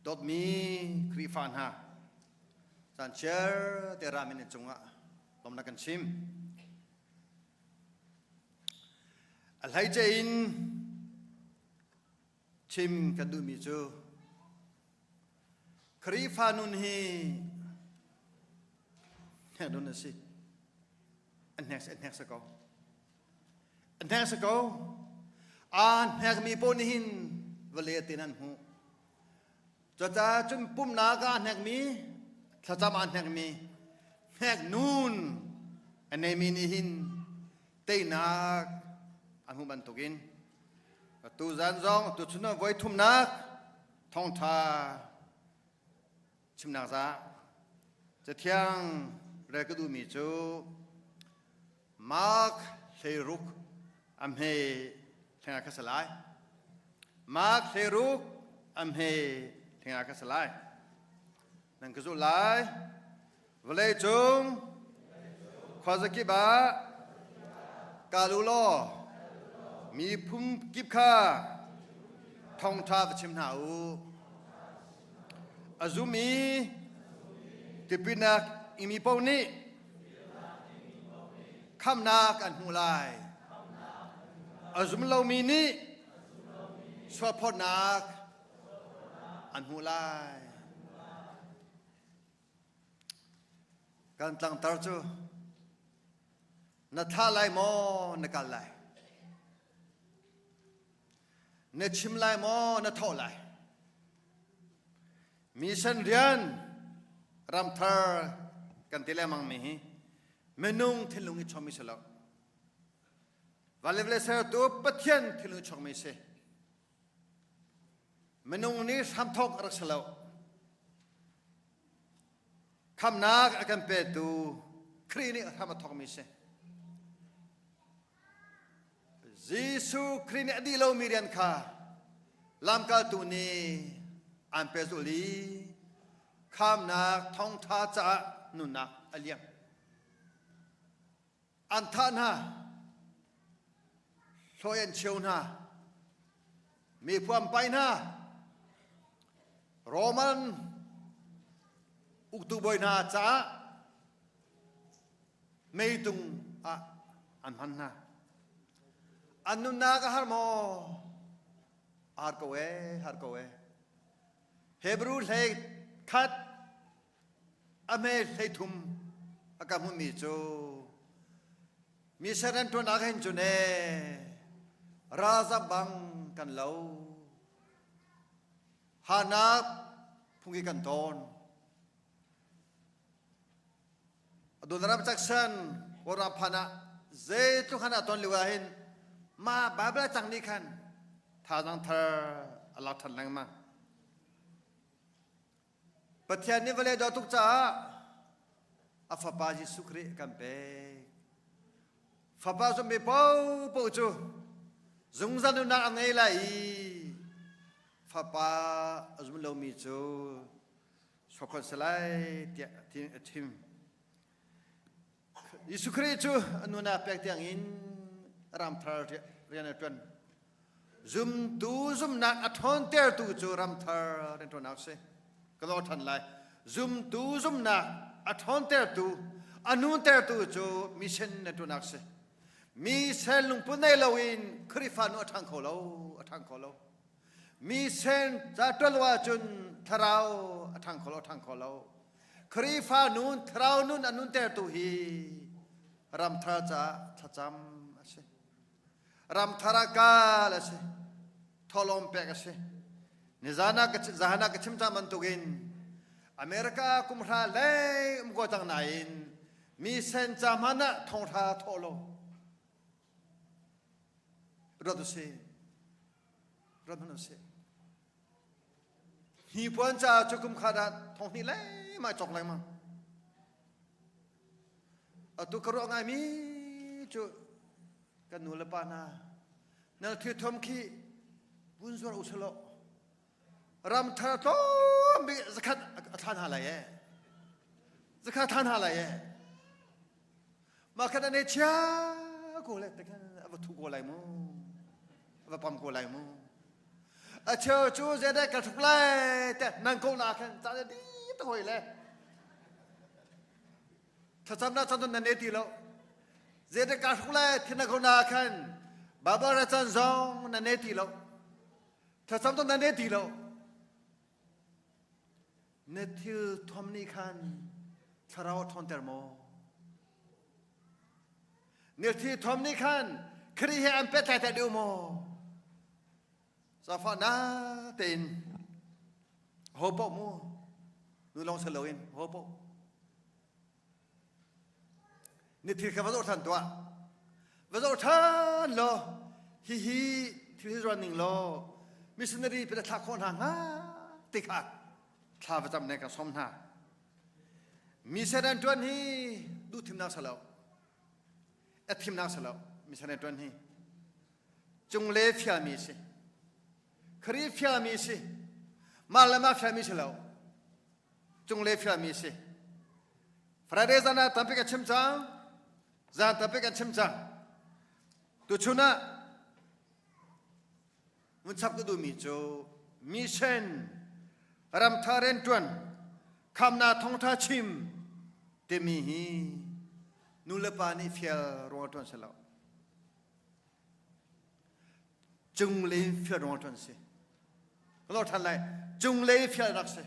Dawtmi Khrihfa hna, caan chiar te ramin in cungah lawmnak kan chim. A hleice in Chim kan duhmi cu Khrihfa nun hi hnek nun a si. An hnek an hnek sa ko. An hnek sa ko. Aa hnekmi paoh nih hin vale tin an hmuh. Cucaah cun pumnak ah hnekmi, thlacam ah hnekmi, hnek nun a neimi nih hin teinak an hmuh bantukin tuzan zong tuchun ah voi thumnak thawngṭha chimnak za cathiang rel ka duhmi cu Mark 16 a hme thlenga kha salai Mark 16 a hme thlenga kha salai Nan ka zulh lai. Vawlei cung khuazakip ah kal u law miphun kip kha thawngṭha va chim hna u. A zum i tipilnak imi paoh nih khamhnak an hmuh lai. A zum lomi nih sualphawtnak an hmuh lai. Kan tlangtar cu na thlah lai maw na kal lai? Na chim lai maw na thawh lai? Mission rian ramthar kan ti lengmang mi hi minung thinlung i chom mi si lo. Vale vale sertu Pathian thinlung i chom mi si. Minung nih hramthawk a rak si lo. Khamnak a kan petu Khrih nih hram a thawkmi si. Jesuh Khrih nih a dih lomi rian kha lamkaltu nih an pehzulh i khamnak thawngṭha caah nunnak a liam. An thah hna, hlawi an cheu hna, mi phu an pai hna, Roman uktu bawi hna caah meitung ah an hman hna. An nunnak a har maw? A har ko ee, har ko ee. Hebrew hlei khat A hme 13 a ka hmuhmi cu mi ser an ṭuan ah hin cun ee ralzam bang kan lo. Harnak phungki kan tawn. Adoniram Jackson Kawlram phan ah zeitluk han a ton lio ah hin mah Bible cang nih khan thazaang thar a lak ṭhan lengmang. Pathian nih vawlei dawt tuk caah a fapa Jesuh Khrih kan pek. Fapa zummi paohpaoh cu zungzal nunnak a ngei lai i fapa a zum lomi cu sokhon si lai tiah a chim. Jesuh Khrih cu a nunak pek tiangin ramthar rian a ṭuan. Zumtu zumnak a ṭhawntertu cu ramthar rianṭuannak a si. Ka lawr ṭhan lai. Zumtu zumnak a ṭhawntertu, a nuntertu cu mission rianṭuannak a si. Mi sen lungput nei loin Khrihfa nu a ṭhang kho lo, a ṭhang kho lo. Mi sen ca ṭuan lo ahcun thlarau a ṭhang kho lo, a ṭhang kho lo. Khrihfa nun, thlarau nun a nuntertu hi ramthar caah thlacam a si. Ramthar ah kal a si. Thawhlawm pek a si. Nizan ah ka zahan ah ka chim cang bantukin a. America kumhra lei um ko cang nain mi sen ca hmanh ah thonghra thawh lo. Ruat usih. Ruat hmanh usih. Hnipuan caah cu kum khat ah thonghnih lengmang cawk lengmang. Atu ka ruah ngaimi cu kan nu le pa hna nan thil thom khi vun zuar u selaw ram thar tlawm bik zakhat a thlan hna lai ee zakhat thlan hna lai ee mah khan ane chia ko le te khan a va thu ko lai mu a va pam ko lai mu a cheu cu zedek ka thuk lai te nan ko na khan ca le di ta hoi le thlacam na chan nan ne ti lo zedek ka thuk lai thin ko na khan babara chan zong nan ne ti lo thlacam to nan ne ti lo na thil thom nih khan thlarau a ṭhawnter maw na thil thom nih khan Khrih he an pehtlai ter deuh maw zafa na tein ho poh mu nu lawng si loin ho poh Ni thil kha va zoh ṭhan tuah. Va zoh ṭhan law hihi thil hi zuan ning law missionary pe thlah khawh hna hnga ti kha thla va cam ne ka som hna. Mission an ṭuan hi duh thimnak si lo. A thimnak si lo. Mission an ṭuan hi cungle fialmi si. Khrih fialmi si. Mah le mah fialmi si lo. Cungle fialmi si. Friday zan ah tampi kan chim cang. Zan tampi kan chim cang. Tuchun ah mun chap ka duhmi cu mission ramtha riantuan khamna thongtha chim timi hi nu le pa nih fial ruang tuan si lo. Cunglei fial ruang tuan si. Ka than lai. Cunglei fial rak si.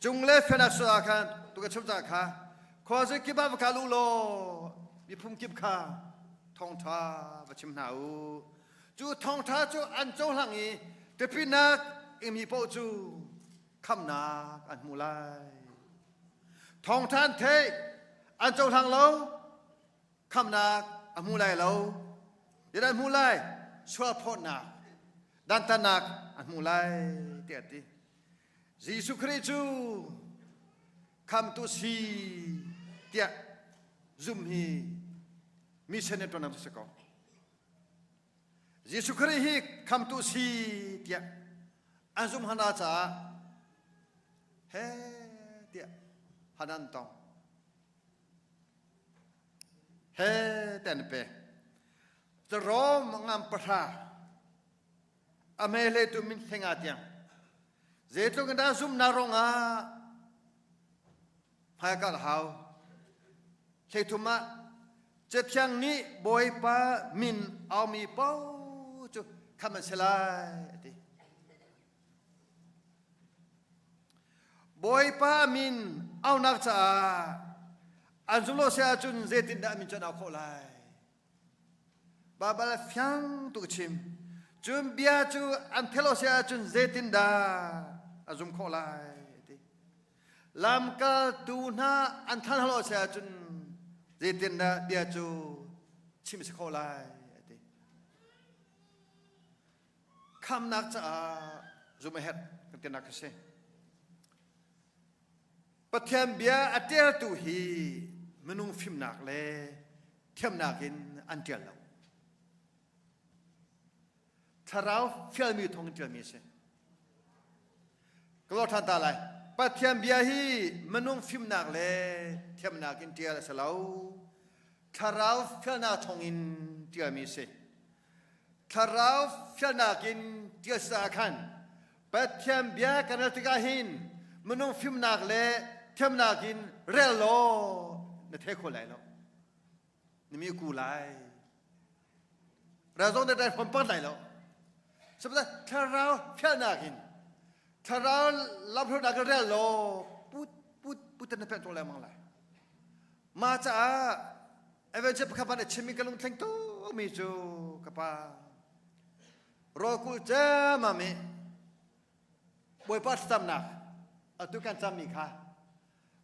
Cunglei fial su ah khan tu ka chim cang kha khuazi kip ah va kal u law miphun kip kha thawngṭha va chim hna u. Cu thawngṭha cu an cohlang i tipilnak ingmi paoh cu khamhnak an hmu lai. Thawngṭha an theih, an cohlang lo, khamhnak a hmu lai lo. Zeidah an hmu lai? Sualphawtnak, dantatnak an hmu lai tiah a ti. Jesuh Khrih cu khamtu si tiah zum hi mission in ṭuan si ko. Jesuh Khrih hi khamtu si tiah an zum hana caah he tiah hanan tong. He ten pe. Rom ngam pahra a hmehletu min thlenga tiang zeitluk in dah zumhnak ruangah hmaikal hau hleithum ah Cathiang nih Bawipa min aumi paoh cu khamh an si lai a ti. Bawipa min aunak caah an zumh lo si ahcun zeitindah min cu an au khawh lai? Baibal fiang tuk chim. Cun bia cu an thelo si ahcun zeitindah a zum khawh lai ti. Lamkaltu hna an than halo si ahcun zeitindah bia cu chim si khawh lai ti. Khamnak caah zum a herh kan tinak a si. Pathian bia a ṭialtu hi minung fimnak le thiamnak in an ṭial lo. Thlarau fialmi thawng in ṭialmi a si. Ka lor ṭhan ta lai. Pathian bia hi minung fimnak le thiamnak in ṭial a si lo. Thlarau fialnak thawng in ṭialmi a si. Thlarau fialnak in ṭial si ah khan Pathian bia kan rel tikah hin minung fimnak le thiamnak in rel law na thei kho lai lo. Na mi ku lai. Rel zong na rel fom pat lai lo. Sabata thlarau fialnak in thlarau lamhruainak in rel law put put put na pen to lengmang lai. Ma caah Evangel pakhat ban a chimmi ka lungthleng tu mi cu ka pa Rawlkulh ciammam i Bawipa thlacamnak Atu kan cammi kha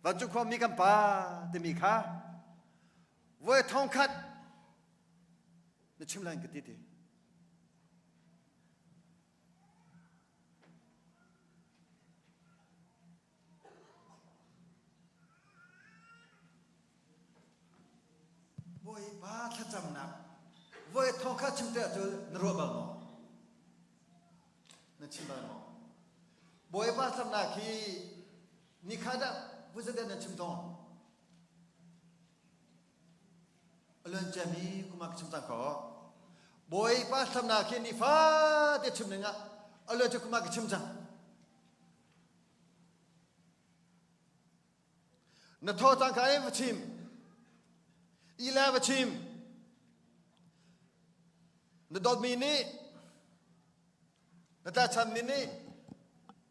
vancung khuami kan pa timi kha voi thong khat na chim lai ka ti ti. Bawipa thlacamnak voi thong khat chim te ahcun na ruah bal maw? Na chim bal maw? Bawipa thlacamnak hi nikhat dah voi zeizat nan chim tawn? A luan ciami kum ah ka chim cang ko. Bawipa thlacamnak hi nifate chim ding ah a luan cia kum ah ka chim cang. Na thaw cangka in va chim. I le va chim. Na dawtmi nih na tlachanmi nih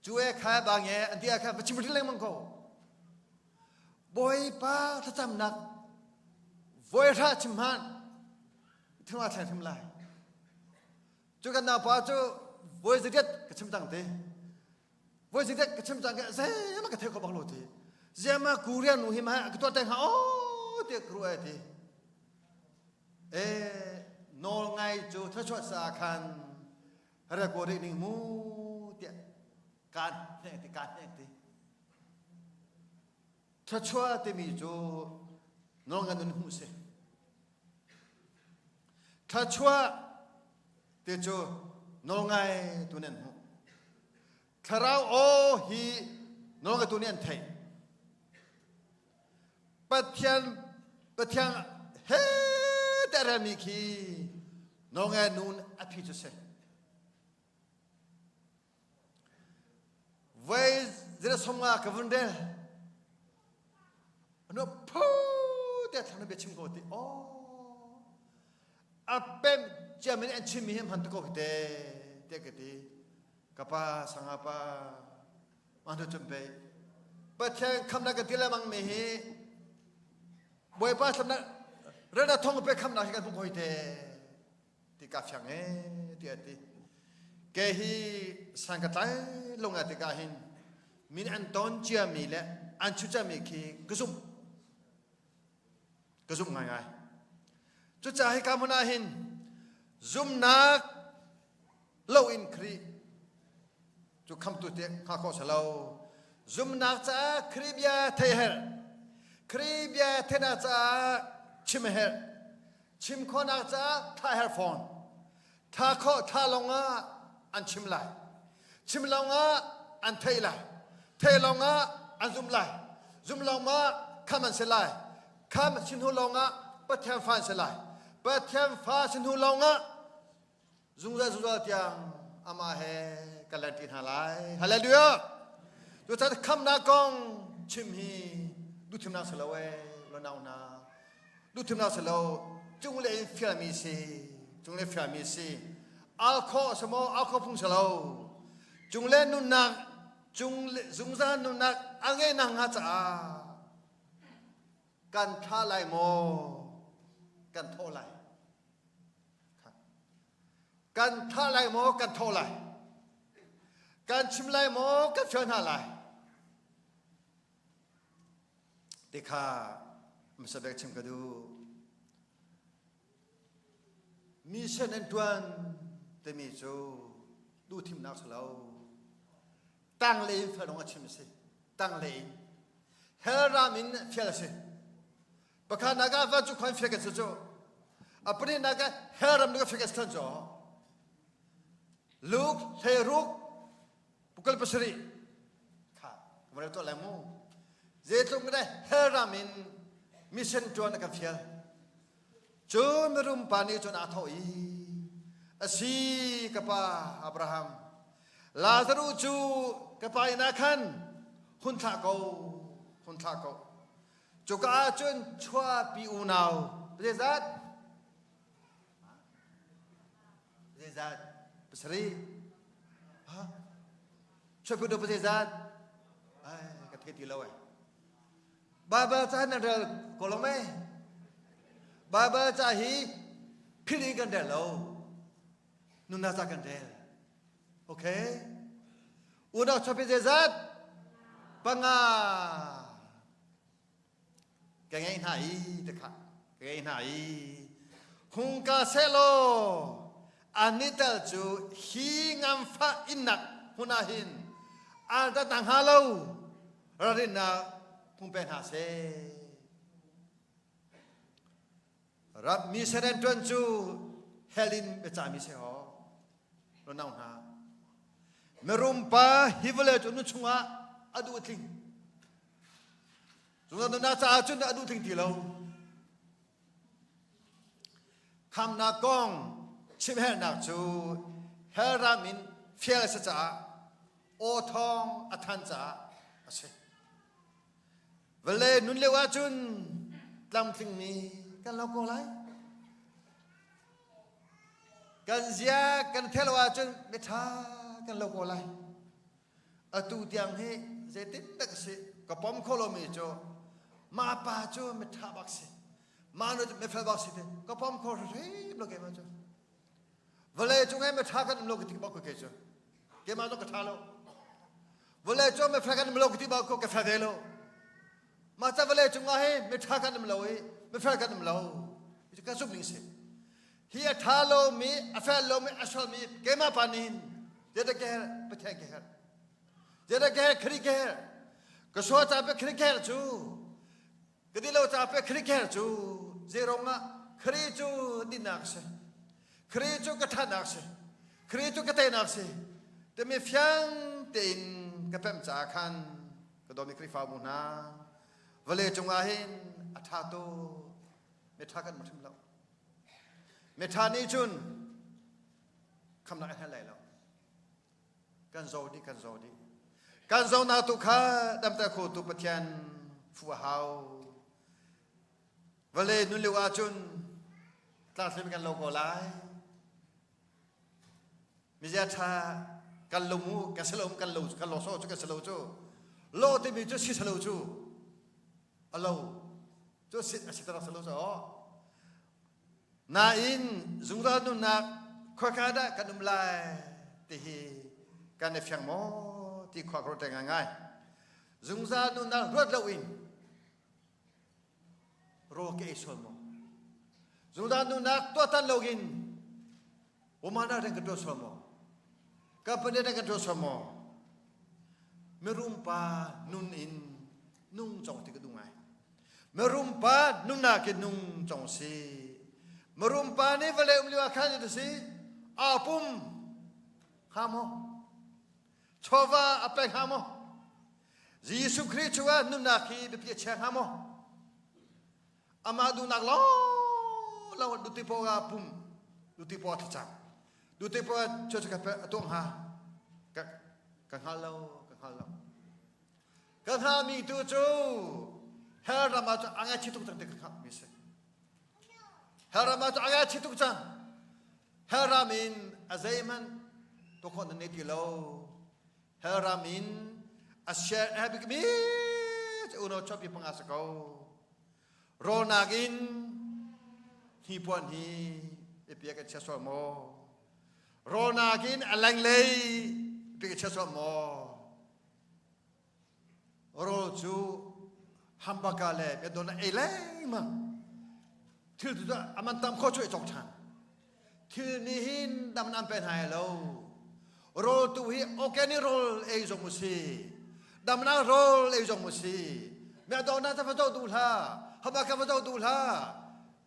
cu e kha bang e an ti ah khan va chim lengmang ko. Bawipa thlacamnak voi hra chim hmanh thil thleng hrim lai. Cu kan naupa cu voi zariat ka chim cang te. Voi zariat ka chim cang ke zeima ka thei kho bak lo ti. Ziama Korean nu hi ma ka tuah teng ha o ti ka ruah ti. E nawl ngai cu thluachuah sa khan re ko ri ning mu tiah kaan hnek ti kaan hnek ti. Thluachuah timi cu nawl ngan nun hmuh si. Thluachuah ti cu nawlngai tu nih an hmuh. Thlarau aw hi nawlngaitu nih an theih. Pathian Pathian he te relmi khi nawlngai nun a phi cu si. Voi zira somnga ka vun rel. Ano phu te thlang na bia chim ko ti. Oh. A pem ciamin an chimmi hi hman ko te te ka ti. Kapa sanga pa manu chum pe. Pathian khamna ka ti lemang mi hi Bawipa thlamna rena thong pe khamna hi kan hmu ko te. Ti ka fiang e ti a ti. Ke hi sang ka tlai lung a tikah hin min an ton ciami le an chu ciami khi ka zumh. Ka zumh ngaingai. Cucaah hika hmun ah hin zumnak lo in Khrih cu khamtu te hnga khawh si lo. Zumnak caah Khrih bia thei herh. Khrih bia theihnak caah chim a herh. Chim khawhnak caah thah herh fawn. Tha khawh tha lawngah an chim lai. Chim lawngah an thei lai. Thei lawngah an zum lai. Zum lawngah kham an si lai. Kham sin hnu lawngah Pathian fa an si lai. Pathian fa sin hnu lawngah zungzal zungzal tiang amah he kan lan ṭi hna lai. Hallelujah! Cucaah khamnak kong chim hi duhthimnak si lo ee, lo nau hna. Duhthimnak si lo, cung le in fialmi si, cung le fialmi si. Al khawh si maw, al khawh phung si lo. Cung le nunnak, cung le zungzal nunnak a ngeihnak hnga caah kan thla lai maw, kan thawh lai. Kan thlah lai maw, kan thawh lai. Kan chim lai maw, kan fial hna lai. Ti kha hmasa bik chim ka duh. Mission an ṭuan timi cu duhthimnak si lo. Tang le in fial dong a chim a si. Tang le in. Hell ram in fial a si. Pakhat nak ah vancung khua in fial kan si cu. A pahnih nak ah hell ram ka fial kan si than cu. Luke hlei ruk pukal pasarih kha kamar to lai mu zeitluk ne hell ram in mission tuan a kan fial cu mirum pa nih cun aa thawh i asi ka pa Abraham Lazaruh cu ka pa inn ah khan hun thlah ko hun thlah ko cuka ah cun chuahpi unau zeizat Zeizat? Pasarih. Ha? Chuahpi do zeizat? Ai, ka thei ti lo ai. Bible ca nan rel ko lo mei? Bible ca hi philh in kan rel lo. Nunnak ca kan rel. Okay? Unau chuahpi zeizat? Panga ka ngei hna i te kha ka ngei hna i hung ka selaw ani tal cu hi ngamfah innak hmun ah hin aldat na hnga lo ralrinnak hung pe hna seh. Ram mi seren ṭuan cu hell in biacahmi si ho nau hna. Mirum pa hi vawlei cu nu chungah a duh tling. Zungzal nunnak caah cun a duh tling ti lo. Khamnak kong chimhernak cu hell ram in fial a si caah aw thawng a than caah a si. Vale nun lio ahcun tlamtlingmi kan lo ko lai. Kan zia kan thelo ahcun miṭha kan lo ko lai. Atu tiang hi zeitin dak si ka pom kho lomi cu ma pa cu miṭha bak si ma nu cu mifel bak si te ka pom kho hrim lo keimah cu. Vawlei cung i miṭha kan um lo ka ti bak ko kei cu. Keimah zong ka ṭha lo. Vawlei cung mifel kan um lo ka ti bak ko ka fel ve lo. Mah ca vawlei cung ah hi miṭha kan um lo i mifel kan um lo. Ka zumh ning si. Hi a ṭha lomi, a fel lomi, a sualmi keimah pa nih hin zeidah ka herh? Pathian ka herh. Zeidah ka herh? Khrih ka herh. Ka sual ca pe Khrih ka herh cu. Ka ti lo ca pe Khrih ka herh cu. Zeirong ah Khrih cu dinnak si. Khrih cu ka ṭhatnak si. Khrih cu ka teinak si. Timi fiang tein ka pemh caah khan ka dawmi Khrihfabu hna vawlei cungah hin a ṭha tuk. Miṭha kan hrim lo. Miṭha nih cun khamnak a hngal lai lo. Kan zo dih, kan zo dih. Kan zonak tu kha damter khotu Pathian fuh a hau. Vawlei nun lio ahcun tlangthlim kan lo ko lai. Mizia ṭha kan lo mu, kan si lo kan lo kan lo so cu kan si lo cu. Lo timi cu si lo cu. A lo cu sit a si tarak si lo cu. Nain zungzal nunnak khuaka dah kan um lai ti hi kan i fiang maw ti khua ka ruat ngai. Zungzal nunnak ruat loin rawl ka ei sual maw? Zungzal nunnak tuahtan loin umana rian ka tuah sual maw? Company rian ka tuah sual maw? Mirum pa nun in nung cong ti ka duh ngai. Mirum pa nunnak in nung cong si. Mirum pa nih vawlei um lio ah khan si aa pum hnga maw? Chawva a pek hnga maw? Jesuh Khrih chungah nunnak hi biapi a chia hnga maw? Amah duhnak lawnglawng duti paoh ah pum, duti paoh ah thlacam, duti paoh ah church ka a tuah hnga? Ka, ka hngal lo, ka hngal lo. Ka hngalmi tu cu hell ram ah cun a ngaihchih tuk cang ti ka hngalhmi si. Hell ram ah cun a ngaihchih tuk cang. Hell ram in a zeihmanh tuah khawh nan nei ti lo. Hell ram in a share a bikmi cu uno chuahpi panga si ko. Rawlnak in hnipuan hi i piak in chia sual maw? Rawlnak in a lenglei piak in chia sual maw? Rawl cu hamburger le biadon ei lengmang. Thil tu aman tam kho cu i cawk ṭhan. Thil nih hin dam nan pe hna lo. Rawl tu hi organic rawl ei zong u si. Damnak rawl ei zong u si. Mẹ do na ta va do du hla. Hama ka va do du hla.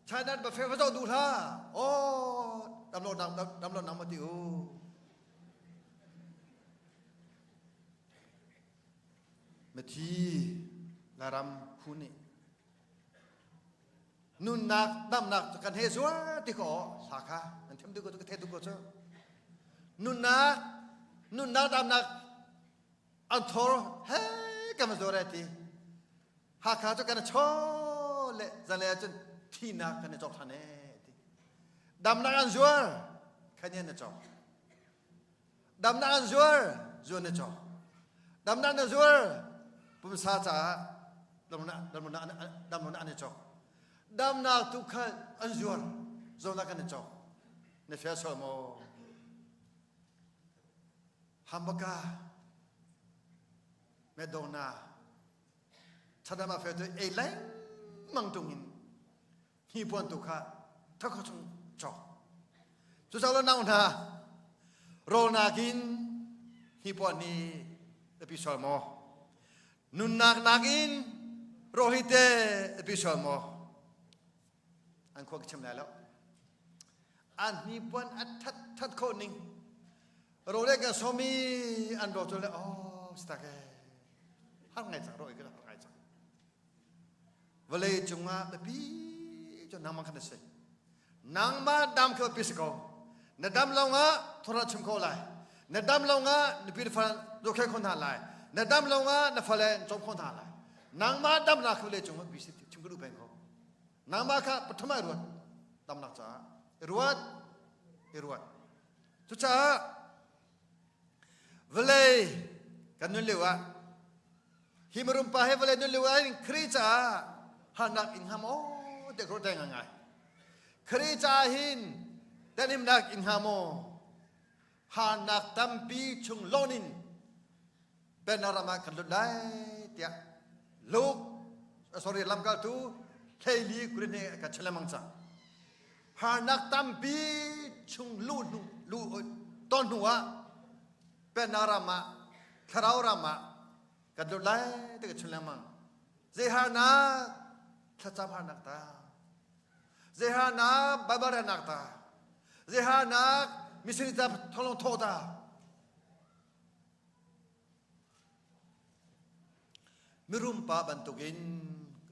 China buffet va do du hla. Oh, dam lo nang dam lo nang ma ti u. Mithi Laram khu nih nunnak damnak cu kan he zuar ti ko hla kha nan thiam tu ko cu ka the tu ko cu nunnak nunnak damnak an thor he kan va zuar ti Hakha cu kan chaw le zanlei ahcun thinak kan i cawk than e ti damnak an zuar khan na cawk Damnak an zuar, zuar na cawk. Damnak na zuar, pumsa caah damnak an i cawk. Damnak tu kha an zuar, zawtnak an i cawk. Na fia sual maw? Hambaka, Medona. Chadam ah fe tu ei lengmang tung in hnipuan tu kha thakho chung cawk. Cucaah lo nau hna rawl nakin hnipuan hi biapi sual maw? Nunnak nakin rawl hi te biapi sual maw? An khua ka chim lai lo. An hnipuan a that that khawh ning rawl le kan sawmi an rawl cu le oh stak e har ngai cang rawl ka har ngai cang. Vawlei cungah biapi cu nangmah kha na si. Nangmah dam kha biapi si ko. Na dam lawngah thawra chim ko lai. Na dam lawngah nupi na fal zohkhenh kho hna lai. Na dam lawngah na fale cawm kho hna lai. Nangmah damnak kha vawlei cungah biapi si chim ka duh peng ko. Nangmah kha pathum ah i ruat. Damnak caah i ruat, i ruat. Cucaah vawlei kan nun lio ah Hi mirum pa he vawlei nun lio ah hin Khrih caah harnak in hnga maw tiah ka ruat ngai. Khrih caah hin tenhimnak in hnga maw? Harnak tampi chung lawn in Penna ram ah kan lut lai tiah Luke sorry lamkaltu hleili kurin he kan chim lengmang cang. Harnak tampi chung lu hnu lu ton hnu ah Penna ram ah thlarau ram ah kan lut lai ti ka chim lengmang. Zei harnak thlacam harnak ta. Zei harnak Bible relnak ta. Zei harnak missionary ta tholong thawh ta. Mirum pa bantukin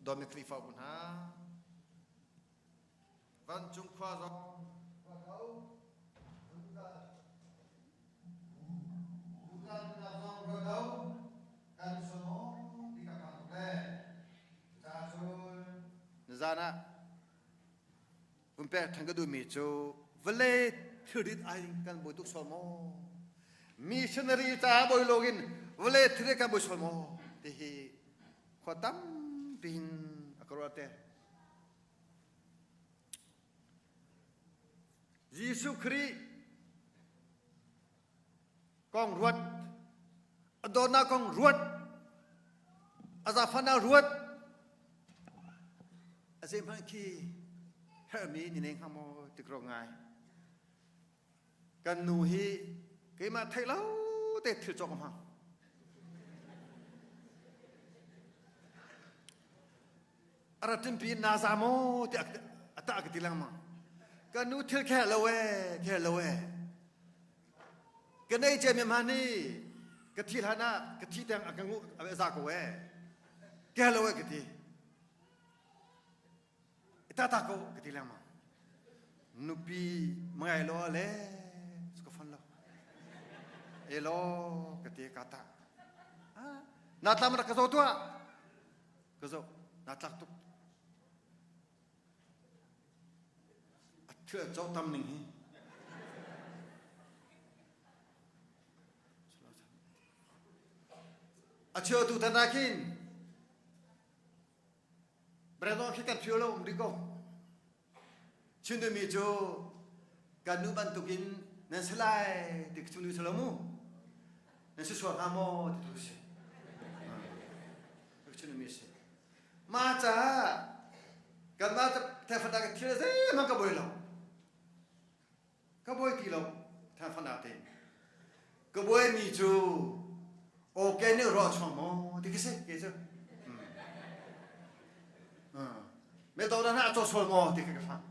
dawmi Khrihfabu hna Vancung khua zong Nizan ah vun pek than ka duhmi cu vawlei thilrit ai kan bawi tuk sual maw? Missionary caah bawi lawngin vawlei thilrit kan bawi sual maw? Ti hi khua tampi in a ka ruah te. Jesuh Khrih kong ruat, a dawtnak kong ruat, a zaangfahnak ruat, a zeihmanh khi herhmi ni nei hnga maw ti ka ruat ngai. Kan nu hi keimah theih lo te thil cawk a hmang. A rat ṭinpi in naa za maw tiah a tah ka ti lengmang. Ka nu thil khe lo ee, khe lo ee. Ka nei cia mi hma ni ka thi hlan ah ka thi teng a ka ngu a za ko ee. Ke lo ee ka ti. Ta ta ko ka ti lengmang. Nupi mangai lo le ka fon lo. Elo ka ti ka ta. Na tlam rak ka zo tuah. Ka zoh, naa tlak tuk. A thil a cawh tam ning hi. A cheu tu tan ah khin Brandon khi kan phio lo um rih ko. Chin mi cu kan nu bantukin nan si lai ti ka nu si lo mu. Nan si sual hnga maw ti tu si. Chin mi si. Ma caah kanmah thefana ka thil zeihmanh ka buai lo. Ka buai ti lo thefana te. Ka buai mi cu okay nih ruah chuang maw ti ka si ke cu. Me to na a caw sual maw ti ka ka fang.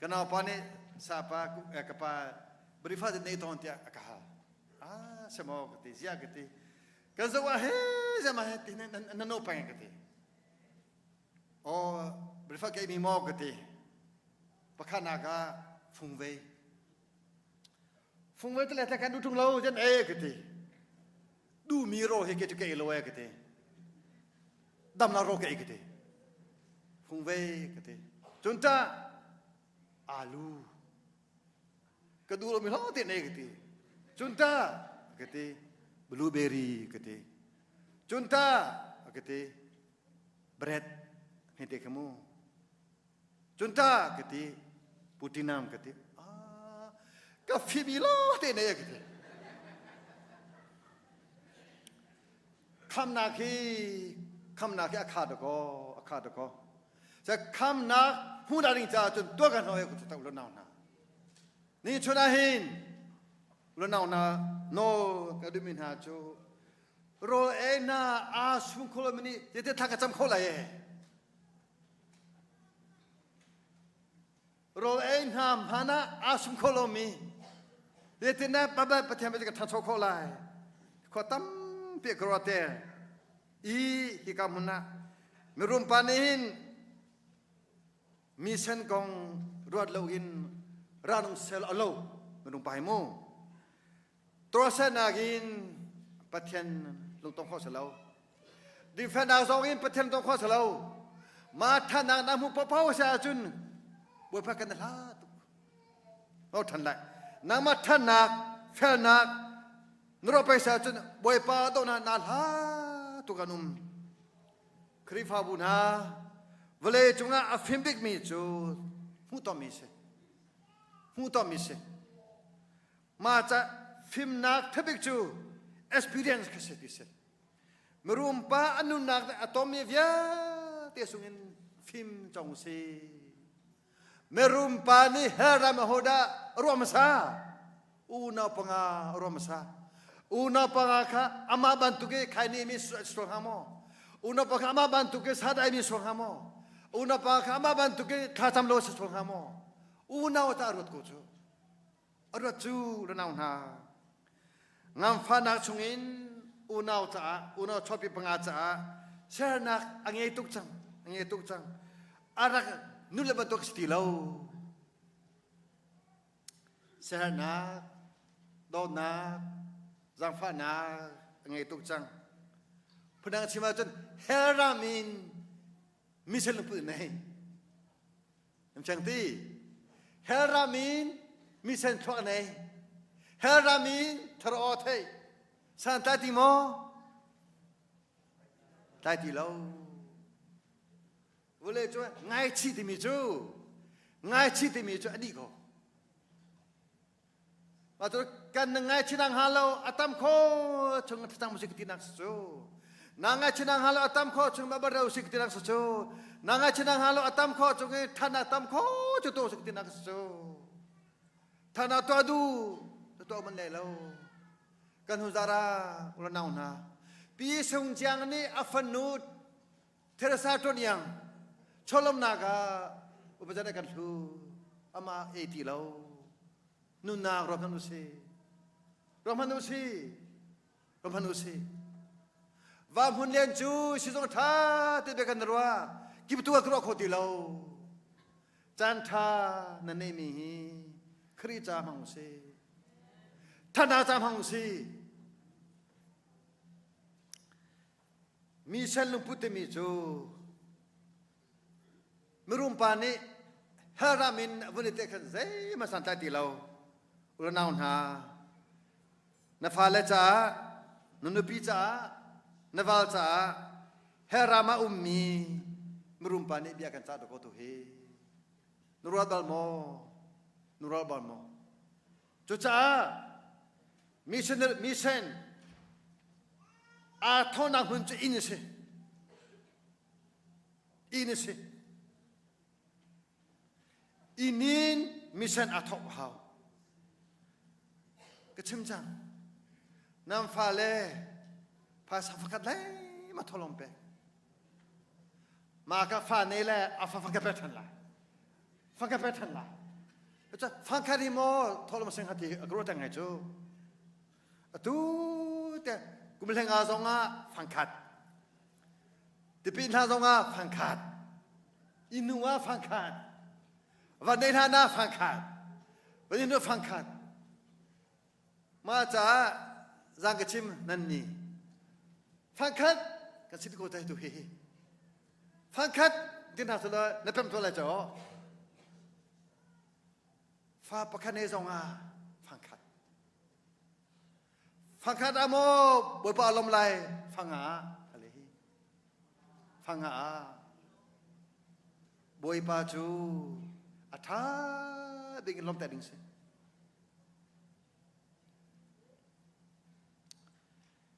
Ka naupa nih sapa ka pa barifa nei tawn tiah a ka hal. Ah semaw ka ti zia ka ti. Kan zoh ah he zema he ti na no peng ka ti. Oh barifa ke mi maw ka ti. Pakhatnak ah fungvei. Fungvei te le kan du tung lo jan e ka ti. Du mi ro he ke chu ke lo e ka ti. Dam la ro ke ka ti. Fungvei ka ti. Cun ta alu ka duh lomi hlo te nei ka ti. Cun ta ka ti. Blueberry ka ti. Cun ta ka ti. Bread hei te kha mu. Cun ta ka ti. Putinam ka ti. Ah, ka fimi lo te nei ka ti. Khamnak hi Khamnak hi a kha dakaw, a kha dakaw. Ca khamnak hmuhnak ding caah cun tuah kan hoi ku tak lo nau hna. Ni chun ah hin lo nau hna no ka duhmi hna cu rawl ei hna aa sum kho lo mi nih tete thla ka cam kho lai e. Rawl ei hna hman ah aa sum kho lomi zeitindah Bible Pathian bia ka ṭhancho khawh lai khua tampi ka ruah te i hika hmun ah mirum pa nih hin mi sen kong ruat loin ranung sel a lo mirum pa hi mu Tuahsernak in Pathian lungtong kho si lo. Dingfelnak zong in Pathian lungtong kho si lo. Mah ṭhatnak na hmuh paohpaoh si ahcun Bawipa kan hla tuk. No ṭhan lai. Nangmah ṭhatnak, felnak, na ruah peng si ahcun Bawipa dawhnak na hla tuk an um. Khrihfabu hna vawlei cungah a fim bikmi cu hmuhtonmi si. Hmuhtonmi si. Mah ca fimnak thabik cu experience kha si ti si. Mirum pa a nunnak le a tommi vialte sungin fim cong si. Mirum pa nih hell ram ahodah a ruah hmasa? Unau panga a ruah hmasa. Unau panga kha amah bantuk i khaini mi sual hnga maw? Unau pa kha amah bantuk i sadai mi sual hnga maw? Unau pa kha amah bantuk i thlacam lo si sual hnga maw? Unau ta ruat ko cu. A ruat cu unau hna nganfahnak chungin unau caah unau chuahpi panga caah sernak a ngei tuk cang a ngei tuk cang a rak nule bantuk si ti lo sernak dawtnak zaangfahnak a ngei tuk cang phundang chim ahcun hell ram in mission lungput nei An fiang ti. Hell ram in misen thluak nei. Hell ram in thar aw thei. San tlai ti maw? Tlai ti lo. Vule cu ngaichih timi cu ngaichih timi cu a dih ko. Mah cu kan na ngaihchih hnga lo a tam kho chung thlacam usih ka ti nak si cu. Na ngaihchih hnga lo a tam kho chung ma bareu usih ka ti nak si cu. Na ngaihchih hnga lo a tam kho chung i than a tam kho cu tu usih ka ti nak si cu. Than a tuah du tu tuah man le lo. Kan hu zara ula nau hna. Pi Sung Jiang nih a fanu Teresa Toniang cholomnak ah upazan kan hlu ama e ti lo nunnak ram hman usi ram hman usi ram hman usi va hmun len cu sizong tha te be kan rua kip tu ka ruah kho ti lo caan tha na nei mi hi Khrih ca hmang usi thana ca hmang usi Mi sen lungput timi cu mirum pa nih hell ram in vun i teh khan zeihmanh santlai ti lo. Unau hna, na fale caah, na nupi caah, na val caah hell ram ah ummi mirum pa nih bia kan cah dawk ko tu hi. Na ruat bal maw? Na ruat bal maw? Cucaah missionary mission aa thawhnak hmun cu inn a si. Inn a si. Inn in mission aa thawk hau. Ka chim cang. Nan fale phaisa fakhat lai ma tholong pek. Ma ka fa ne le a fa fa ka pe than lai. Fa ka pe than lai. Cu fa khat hi maw tholong sing hati a kro tang ngai cu. Atu te kum hlenga zong ah fangkhat. Tipi hna zong ah fangkhat. Inu ah fangkhat. Van nei hna na fangkhat. Van inu fangkhat. Mah caah zang ka chim nan ni. Fangkhat kan si ko tai tu hi. Fangkhat din hna sula na pem to lai chaw. Fa pakhat ne zong ah fangkhat. Fangkhat ah maw Bawipa lom lai fanga ale hi. Fanga ah Bawipa cu a ṭha ding in lomter ding si.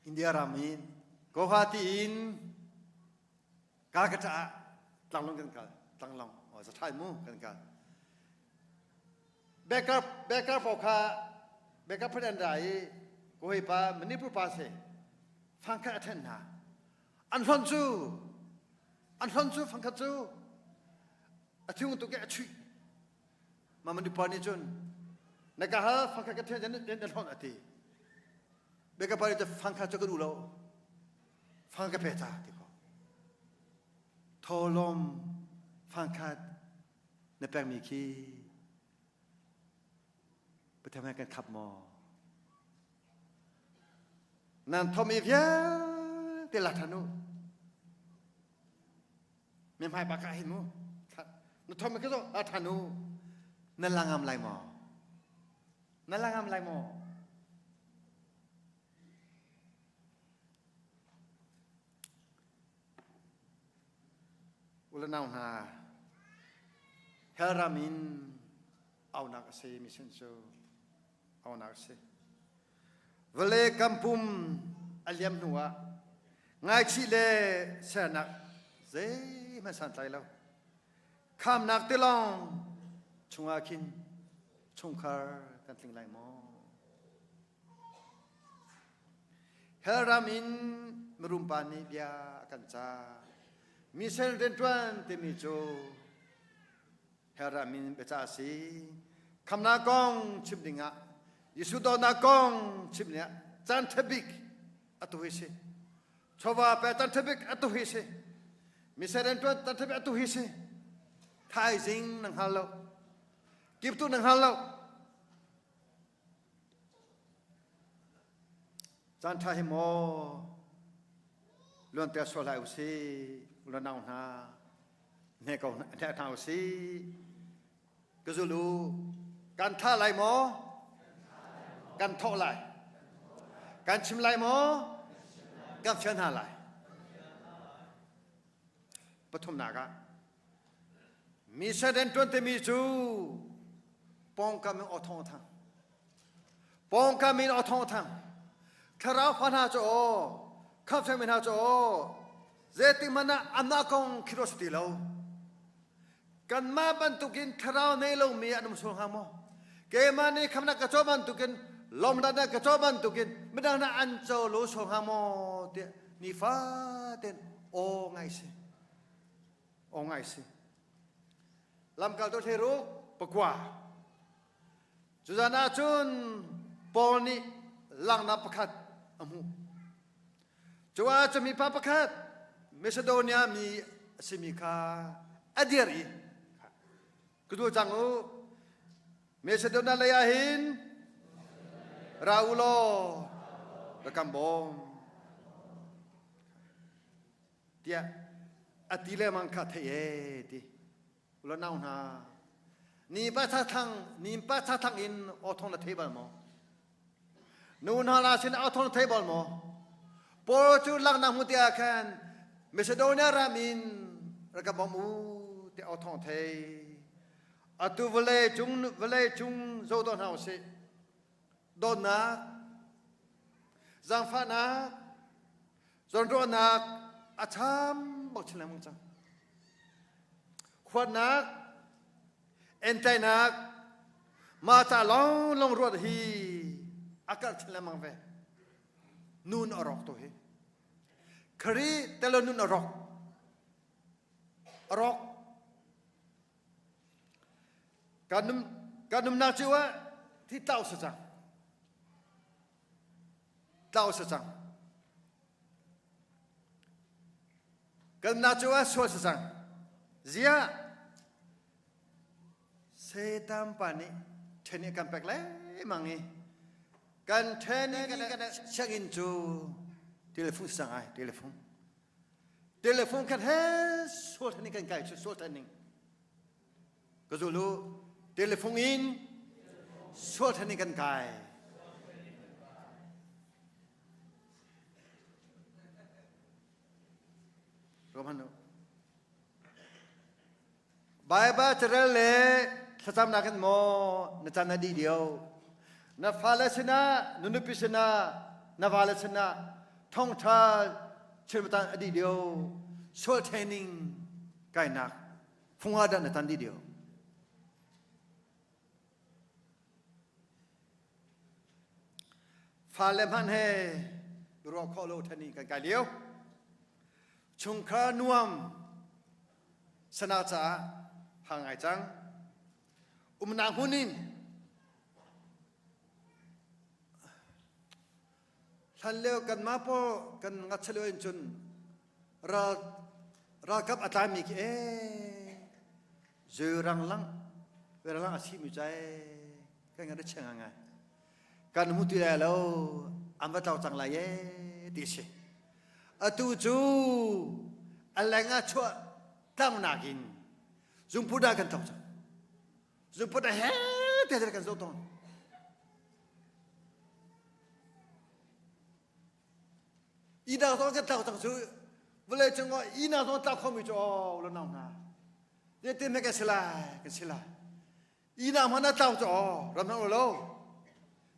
India ram in Guwahati in. Calcutta ah tlanglawng kan kal. Tlanglawng. Oh, za thai mu kan kal. Baker Baker pau kha Baker phan an ra i ko hei pa Manipur pa se fangkhat a then hna. An hlon cu an hlon cu fangkhat cu a thiung tuk i a chuih. Ma Manipur nih cun na ka hal fangkhat ka then na hlon a ti. Baker pa nih cun fangkhat cu ka duh lo. Fang ka pe ta ti ko. Tholom fangkhat na pekmi khi Pathian he kan khap maw? Nan thom i vialte la than u. Mi hmai pa ka hin mu. Na thom i ka zo la than u. Na la ngam lai maw? Na la ngam lai maw? U le nau hna, hell ram in aunak a si mi sin cu aunak a si. Vawlei kan pum a liam hnu ah ngaichih le sernak zeihmanh santlai lo. Khamnak tilawng chungah khin chungkhar kan tling lai maw? Hell ram in mirum pa nih bia a kan cah. Mission rianṭuan timi cu hell ram in biacah a si. Khamnak kong chim dingah, Jesuh dawtnak kong chim dingah caan ṭha bik atu hi si. Chawva pe caan ṭha bik atu hi si. Mission rianṭuan caan ṭha bik atu hi si. Thaizing na hngal lo. Kiptu na hngal lo. Caan ṭha hi maw luanter sual hlah usih ulanau hna hne ko hne hna usih ka zul u kan tha lai maw kan thawh lai kan chim lai maw kan fial hna lai pathumnak ah Mi satan ṭuan timi cu pawngkam in aw thawng a thang. Pawngkam in aw thawng a thang. Thlarau fa hna cu aw, khamhsangmi hna cu aw, zeitik hmanh ah anmah kong khi ruat si ti lo. Kanmah bantukin thlarau nei lomi an um sual hnga maw? Keimah nih khamnak ka co bantukin lawmhnak ka co bantukin midang hna an co lo sual hnga maw tiah nifatin aw ngai si. Aw ngai si. Lamkaltu thleruk pakua. Cuzan ah cun Paul nih langhnak pakhat a hmuh. Cu ah cun mipa pakhat Macedonia mi a simi kha a dir i ka duh cang u Macedonia lei ah hin ra u law ka kan bawm. Tiah a ti lengmang kha thei ee ti ula nau hna ni pa tha thang ni pa tha thang in aw thong na thei bal maw nu hna la sin aw thong na thei bal maw Paul cu laknak hmu tiah khan Macedonia ram in rak ka bawm u ti aw thong thei atu vawlei cung vawlei cung zo do hna usih dawtnak zaangfahnak Zawnruahnak a cham bak chin lengmang cang. Huatnak, entainak, mah ca lawnglawng ruat hi a karh chin lengmang ve. Nun a rawk to hi. Khrih telo nun a rawk. A rawk. Kan num kan numnak cio ah thi tlau sa cang. Tlau sa cang. Kan na cu ah sual sa cang. Ziah Satan pa nih ṭhen i kan pek lengmang i kan ṭhen i kan sianginn cu telephone sang ai telephone telephone khat he sual ṭhen kan kai cu sual ṭhen ning Ka zul u. Telefung in sual ṭhan in kan kai. Roman u. Baibal carel le thlacamnak in maw na caan a dih lio. Na fale sinah, na nupi sinah, na vale sinah thawngṭha chim tan a dih lio. Sual training kainak funga dah na tan di dio. Fale hmanh he ruah khawh lo training kan kai lio. Chungkhar nuam sana caah hang ngai cang. Umnak hmun in Hlan lio kanmah pawl kan ngakchia lio in cun ral ralkap a tlaimi khi ee zeurang lang verang lang a simi cai kan ngan a chia ngai kan hmu ti lai lo an va tlau cang lai ee ti si atu cu a leng ah chuah tlangnak in zungput ah kan tlau cang zungput ah he te kan zoh tawn Inak zong kan tlak cang cu vawlei cung ah inak zong tlak khomi cu aw lo nau hna te me kan si lai kan si lai inak hmanh ah tlau cu aw ram hang lo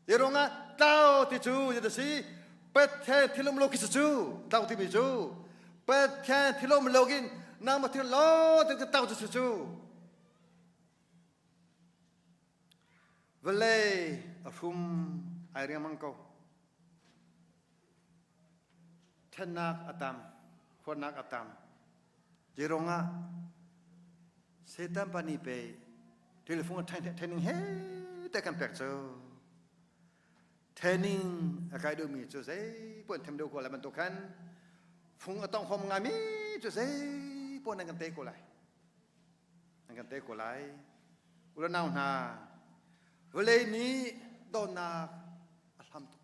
te ruang ah tlau ti cu ti si Pathian thilum lo khi cu tlau timi cu Pathian thilum lo in nangmah thil lo te tlau cu cu Vawlei a hrum ai riangmang ko. Ṭhennak a tam, huatnak a tam. Zei ah Satan pa nih pe telephone a training he te kan pek cu. Training a kai duhmi cu zei puan them deuh ko lai bantuk khan fung a tong hom ngaimi cu zei puan nan kan te ko lai. An kan te ko lai. U le nau hna, vawlei nih dawtnak a hlam tuk.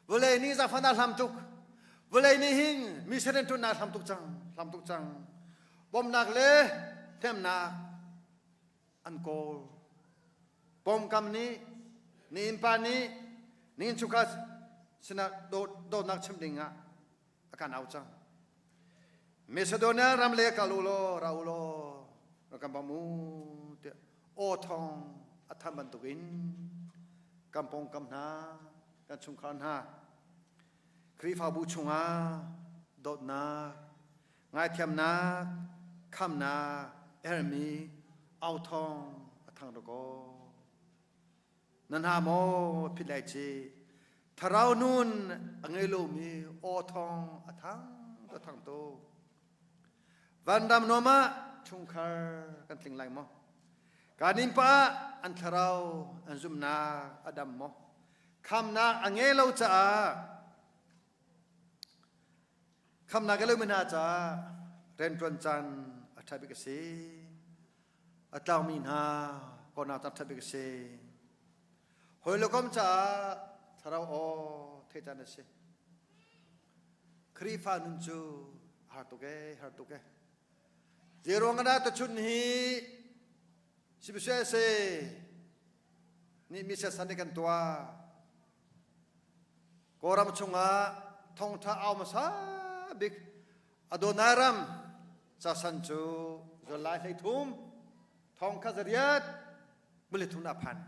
Vawlei nih zaangfahnak a hlam tuk. Vawlei nih hin mi serem ṭunnak a hlam tuk cang, hlam tuk cang. Bawmhnak le hnemnak an kawl. Pawngkam nih, ni innpa nih, ni innchungkhar sinah dawtnak chim ding ah a kan au cang. Macedonia ram le kal u law ra u law rak kan bawm u tiah aw thawng a than bantukin kan pawngkam hna kan chungkhar hna Khrihfabu chungah dawtnak ngaithiamnak khamnak hermi au thawng a thang dakaw Na hna maw phit lai ci Thlarau nun a ngei lomi aw thawng a thang to thang to Vanram nuam ah chungkhar kan tling lai maw Kan inn pa ah an thlarau an zumhnak a dam maw Khamnak a ngei lo caah khamnak a lomi hna caah rianṭuan caan a ṭha bik a si. A tlangmi hna kawhnak caan ṭha bik a si. Hawi le kom caah thlarau aw theih caan a si. Khrihfa nun cu har tuk ee, har tuk ee. Zeiruang ah dah tuchun hi sibisese nih mi siasan nih kan tuah. Kawlram chungah thawngṭha au hmasa bik Adonai ram casan cu July 13 thong kha zariat muli thum a phan.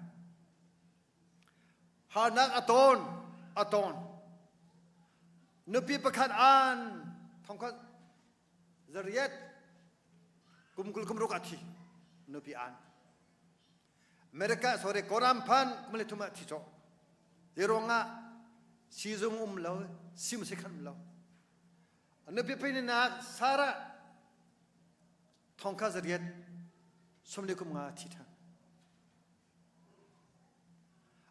Harnak a tawn a tawn. Nupi pakhat an thong kha zariat kum 20 kum ruk a thi nupi an. America sorry Kawlram phan kum le thum ah thi cawh. Hi sizung um lo sim si khan um lo. Nupi pininak Sarah thongkha zariat sumli kum nga thi ṭhan.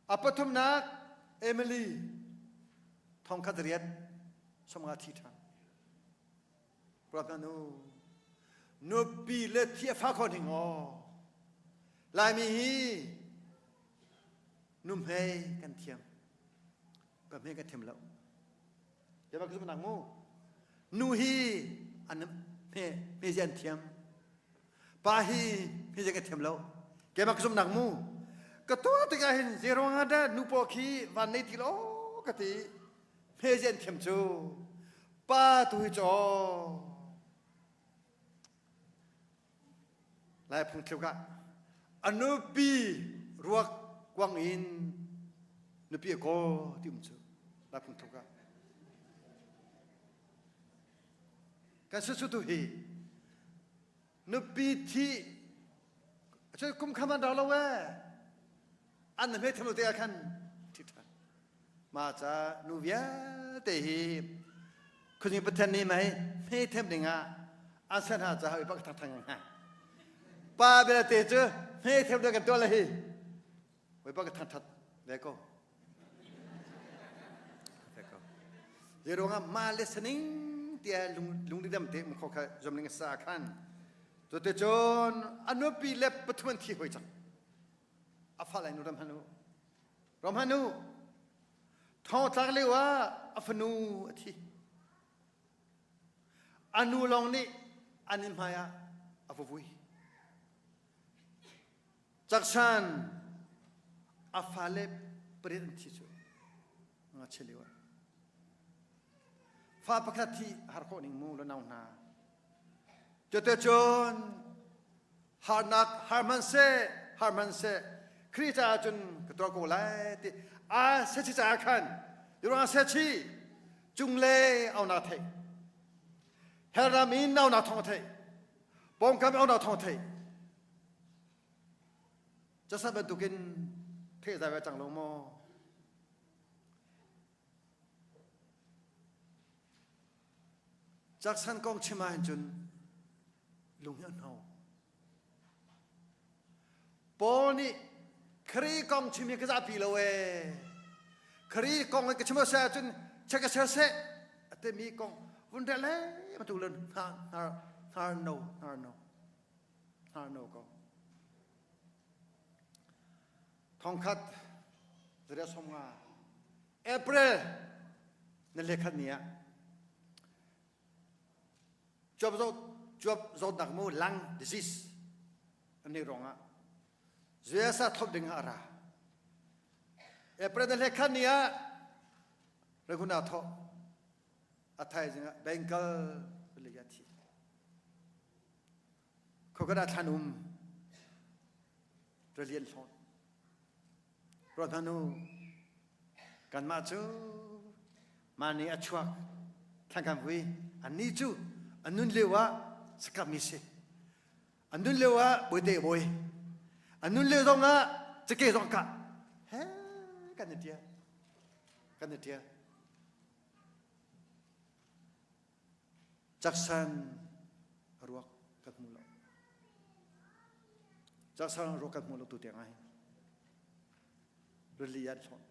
A pathumnak Emily thongkha zariat sum nga thi ṭhan. Ruat nu nupi le thi a fa kho ning aw Laimi hi nuhmei kan thiam ka hme kan thiam lo Ke ba ka mu nu hi an hme hme an thiam pa hi hme kan thiam lo ke ba ka nak mu ka to tikah hin zero nga da nu po khi van nei ti lo ka ti hme an thiam cu pa tu hi caw Lai phung thluk ah a nupi ruak kuang in nupi a kaw ti um cu Lai phung thluk ah. Kan susu tu hi nupi thi cu kum kham an rau lo ee. An na hme tham lo te ah khan thi than. Ma ca nu vialte hi khuazing Pathian nih mei hme them ding ah an san ha ca hoi pak thang thang ha. Pa belte cu hme them ding kan tuah le hi. Bawipa ka thangṭhat ve ko. Ve ko. Zei ruangah mah le saning tiah lungdidam te um kho kha zom ning sa khan. Cu te cun a nupi le pathum an thi hoi cang. A fa lai nu ram hanu. Ram hanu. Thong tlak lio ah a fanu a thi. A nu lawng nih an inn hmai ah a va vui. Caksan a fale pariat an thi cu ngakchia lio ah. Fa pakhat thi har khawh ning mu lo nau hna. Cuticun harnak har hmanhseh har hmanhseh Khrih caah cun ka tuar ko lai ti a sechi caah khan ruang sechi cunglei aunak theih hellram in aunak thawng theih pawngkam aunak thawng theih Casat bantukin thehzai ve cang lo maw? Caksan kong chim ahhin cun lung hi a hno. Paul nih Khrih kong chim hi ka zahpi lo ee. Khrih kong ka chim seh ahcun check ka ser seh a timi kong vun rel le bantuk lun hnar hnar hnar no hnar no. Hnarno ko. Thongkhat zaria som nga April na lekhat ni ah cuap zawt cuap zawtnak mu lung disease an nei ruangah USA thop ding ah a ra. April na lekhat ni ah Raguna tho a thaizing ah Bengal le ya thi. Khoka dah thlan um? Ralian hlawn. Ruat hmanh u. Kanmah cu mah nih a chuak thlan kan vui. Annih cu an nun lio ah sakapmi si. An nun lio ah bawite bawi. An nun lio zong ah cake zong kah. He kan i ṭial. Kan i ṭial. Caksan a ruak kan hmu lo. Caksan a ruak kan hmu lo tu tiang ah hin. Rili an hlawt.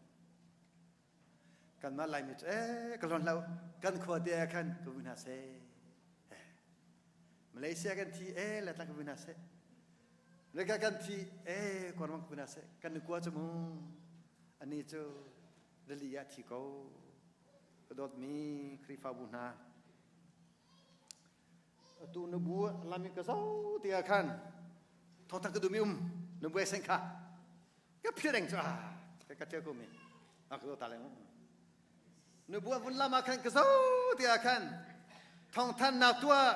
Kanmah Laimi cu ee ka hlawn hlah kan khua te ah khan ka vui hna seh. Malaysia kan thi ee le tla ka vui hna seh. Leka kan thi ee Kawlram ka vui hna seh. Kan kua cu mu ani cu rili ah thi ko. Ka dawtmi Khrihfabu hna, atu na bu lami ka zo ti ah khan thawngthang ka duhmi um na bu sen kha ka phil reng cu ah ka ka ṭial ko mi a ka zo ta leng na bu vun lam ah khan ka zo ti ah khan thawngthan nak tuah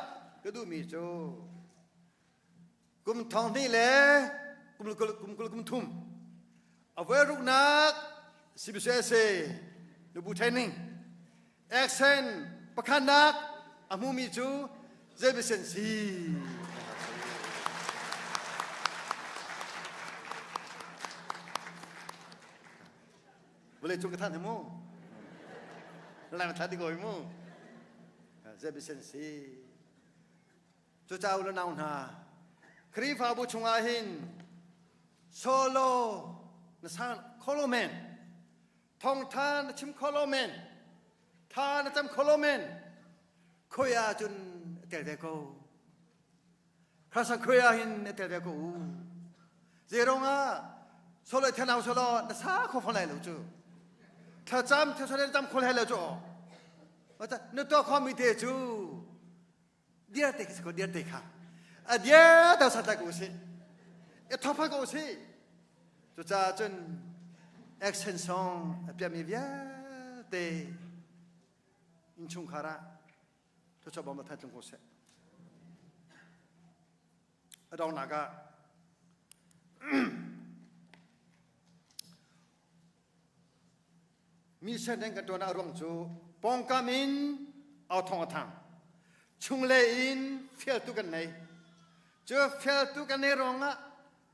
ka duhmi cu kum thong hnih le kum kum kul kum thum a voi ruknak CBCSA nubu training accent pakhatnak a hmumi cu zeibisen si vawlei cung ka than hi mu lai ma thla ti ko hi mu zeibisen si Cucaah u le nau hna, Khrihfabu chungah hin solo na sang kho lo men, thawngtha na chim kho lo men, tha na cam kho lo men, khoi ah cun a tel ve ko. Khrasa khoi ah hin a tel ve ko u. Zeirong ah solo thanau solo na sa kho fo lai lo cu. Thlacam thasale cam kho lai lo cu. Na to kho mi te cu dir te khi ko dir te kha a dir to sat lai ko usih i thawpha ko usih cucaah cun action song a piahmi vialte innchungkhar ah thuchuah bawm a that tlung ko seh a donghnak ah Mi sendeng kan ṭuan ah a ruang cu pawngkam in au thawng a thang. Chunglei in fialtu kan nei. Cu fialtu kan nei ruangah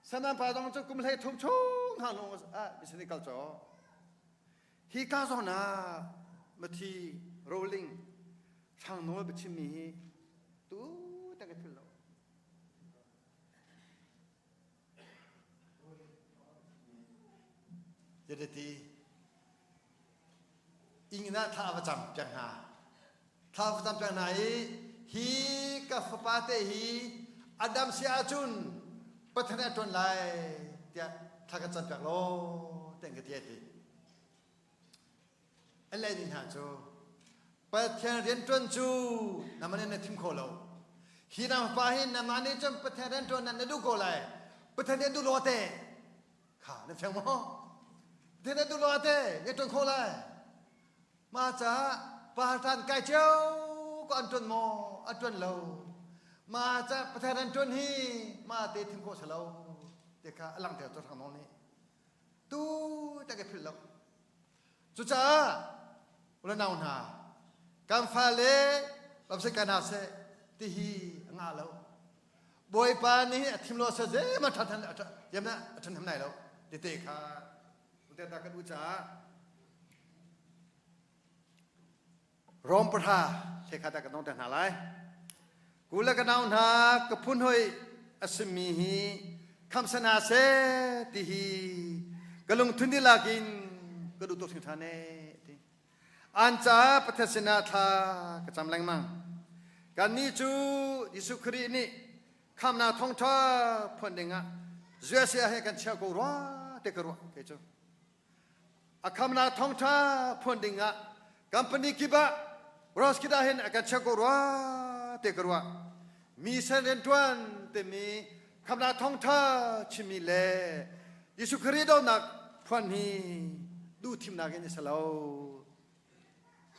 Sanan pa zong cu kum hlei thum chung hna hnu ah mission kal caw. Hi ka zawn ah mathi rolling hrang nawl biachimmi hi tu tang ka philh lo. Yadati ing na thla va cam piak hna. Thla va cam piak hna i hi ka fapa te hi Adam si ahcun Pathian a ṭuan lai tiah thla ka cam piak law tiah ka ti ai ti. A lehmi hna cu Pathian rianṭuan cu nangmah nih na thim kho lo. Hi na fapa hi nangmah nih cun Pathian rianṭuan na duh ko lai. Pathian nih a duh lo te. Kha na fiang maw? Pathian nih a duh lo te na ṭuan kho lai. Mah caah pa tan kai cio ko an ṭuan maw? An ṭuan lo. Mah caah Pathian rianṭuan hi mah te thim khawh si lo ti kha a langhter cu Hrang Nawl nih. Tu ta ka philh lo. Cucaah ulanau hna kan fale lamsei ka hna seh ti hi a ngah lo. Bawipa nih a thim lo seh zeihmanh ṭhan a ṭhan nai lo tete kha ta kan u caah Rom pahra hlekhat ah kan dong te hna lai. Ku le ka nau hna ka phun hoi a simi hi khamsana seh ti hi ka lungthun dihlak in ka duh tuk hringhran e ti. An caah Pathian sinah thla ka cam lengmang. Kannih cu Jesuh Khrih nih khamnak thawngṭha phuan dingah USA he kan chiah ko rua te ka ruah kei cu. A khamnak thawngṭha phuan dingah company kip ah Roskid ah hin a kan chiah ko rua te ka ruah. Mi sen rianṭuan timi khamnak thawngṭha chimmi le Jesuh Khrih dawtnak phuan hi duh thimnak in a si lo.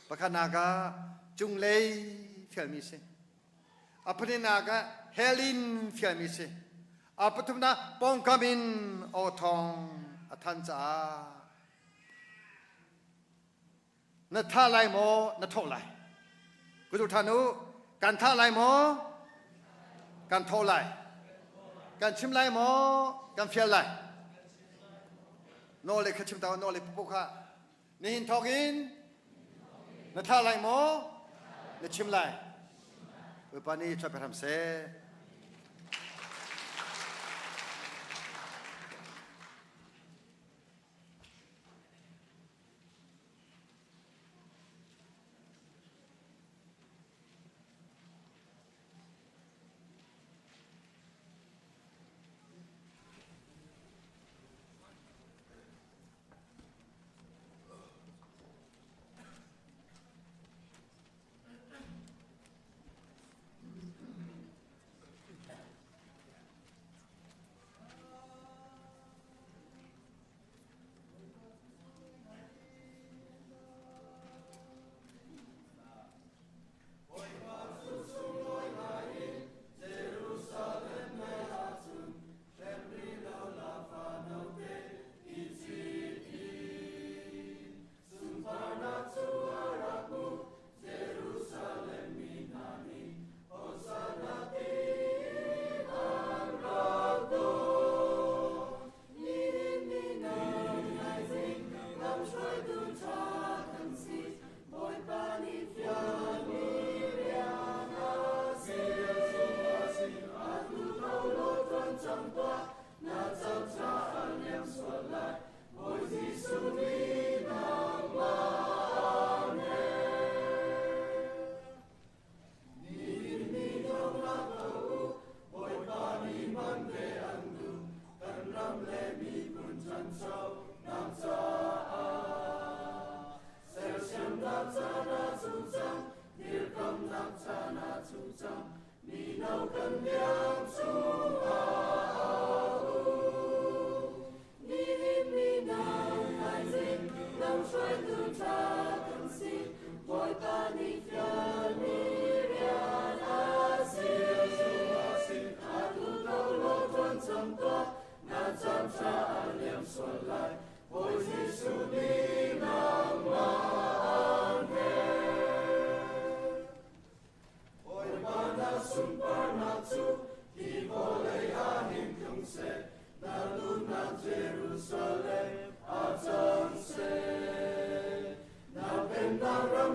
Pakhatnak ah cunglei fialmi si. A pahnihnak ah hell in fialmi si. A pathumnak pawngkam in aw thawng a than caah na tha lai maw na thawh lai? Kutu ṭhan u, kan tha lai maw? Kan thawh lai. Kan chim lai maw? Kan fial lai. Nawl le kha chim ta nawl le pupu kha Nihin thawk in na thlah lai maw? Na chim lai. Bawipa nih ṭhat hram seh.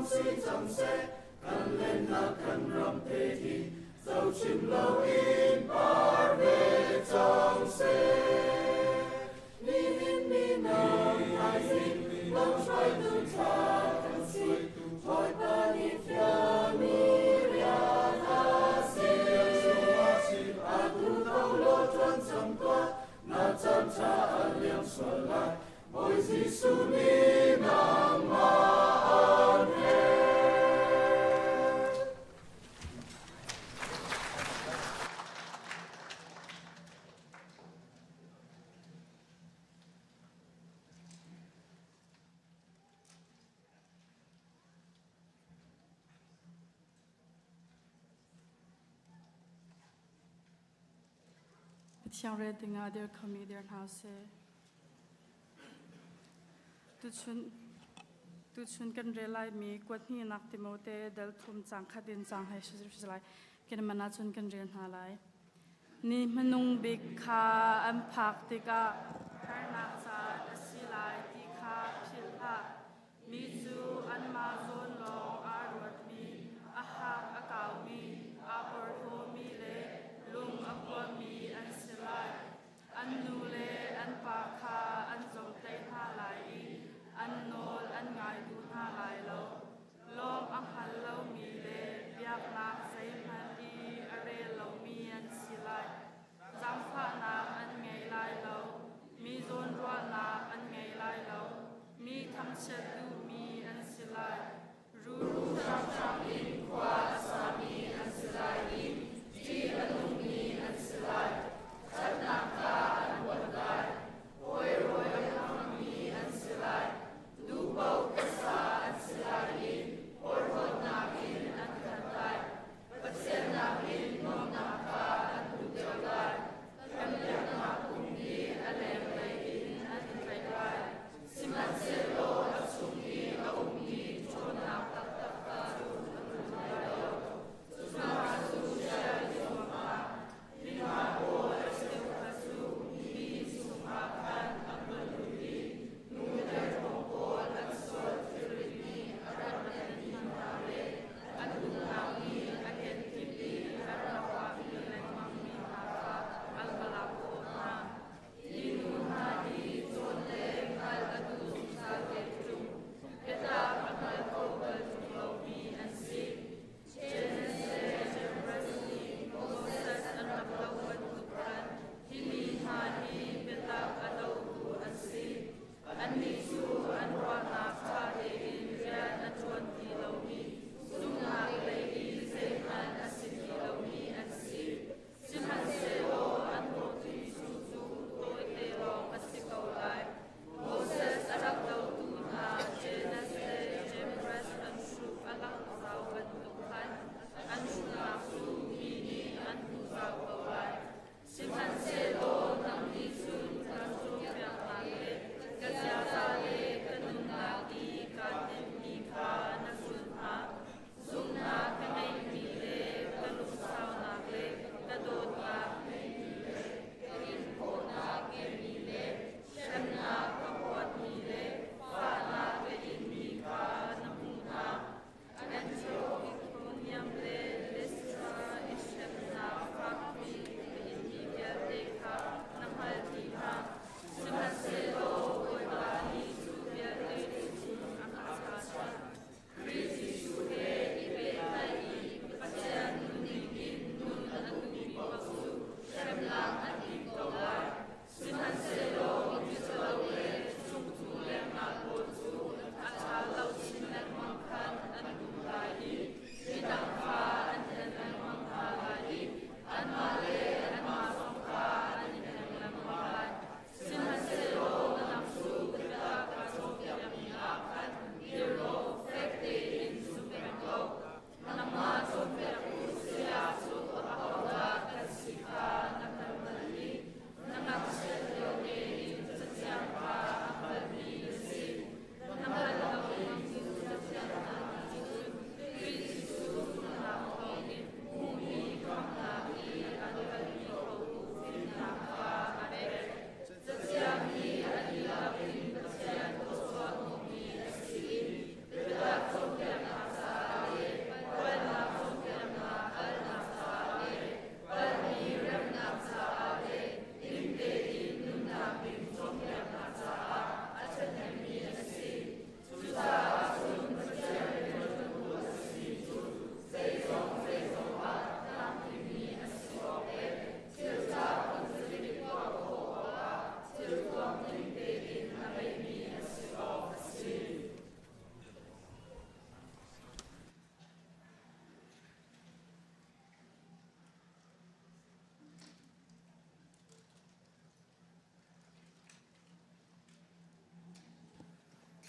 si cang seh, kan lennak kan ram te hi zo chin loin par ve cang seh. Nihin mino thaizing lamhruaitu ṭha kan si, Bawipa nih fialmi rian a si. Atu tho law ṭuan cang tuah, na caan ṭha a liam sual lai. Bawi Jesuh nih nangmah aan herh. Pathian rel dingah dir khomi dir hna usih. Tuchun tuchun kan rel laimi kuat hnihnak Timote dal thum cang khat in cang hai si lai. Kan man ahcun kan rel hna lai. Ni hmanung bik kha an phak tikah harnak caan a si lai ti kha philh hlah. Mi cu anmah zawn lawng aa ruatmi, a hak a kaumi, aa porhlawmi le lung a puami an si lai. An nu le an pa kha an zawmhtaih hna lai i an nawl an ngai duh hna lai lo. Lawm a hngal lomi le biaknak zeihmanh i a rel lomi an si lai. Zaangfahnak an ngei lai lo, mi zawnruahnak an ngei lai lo, mi thangchiat duhmi an si lai. Ruru hramhram in khua a sami an si lai i ṭih a nungmi an si lai. Ṭhatnak kha an huat lai. Hawi rawi a hmangmi an si lai. Duhpaoh khuasa an si lai i porhlawtnak in an khat lai. Pathian nakin nuamhnak kha an duh deuh lai. Kan biaknak phung hi a lenglei in an i tlaih lai. Sihmanhsehlaw a chung.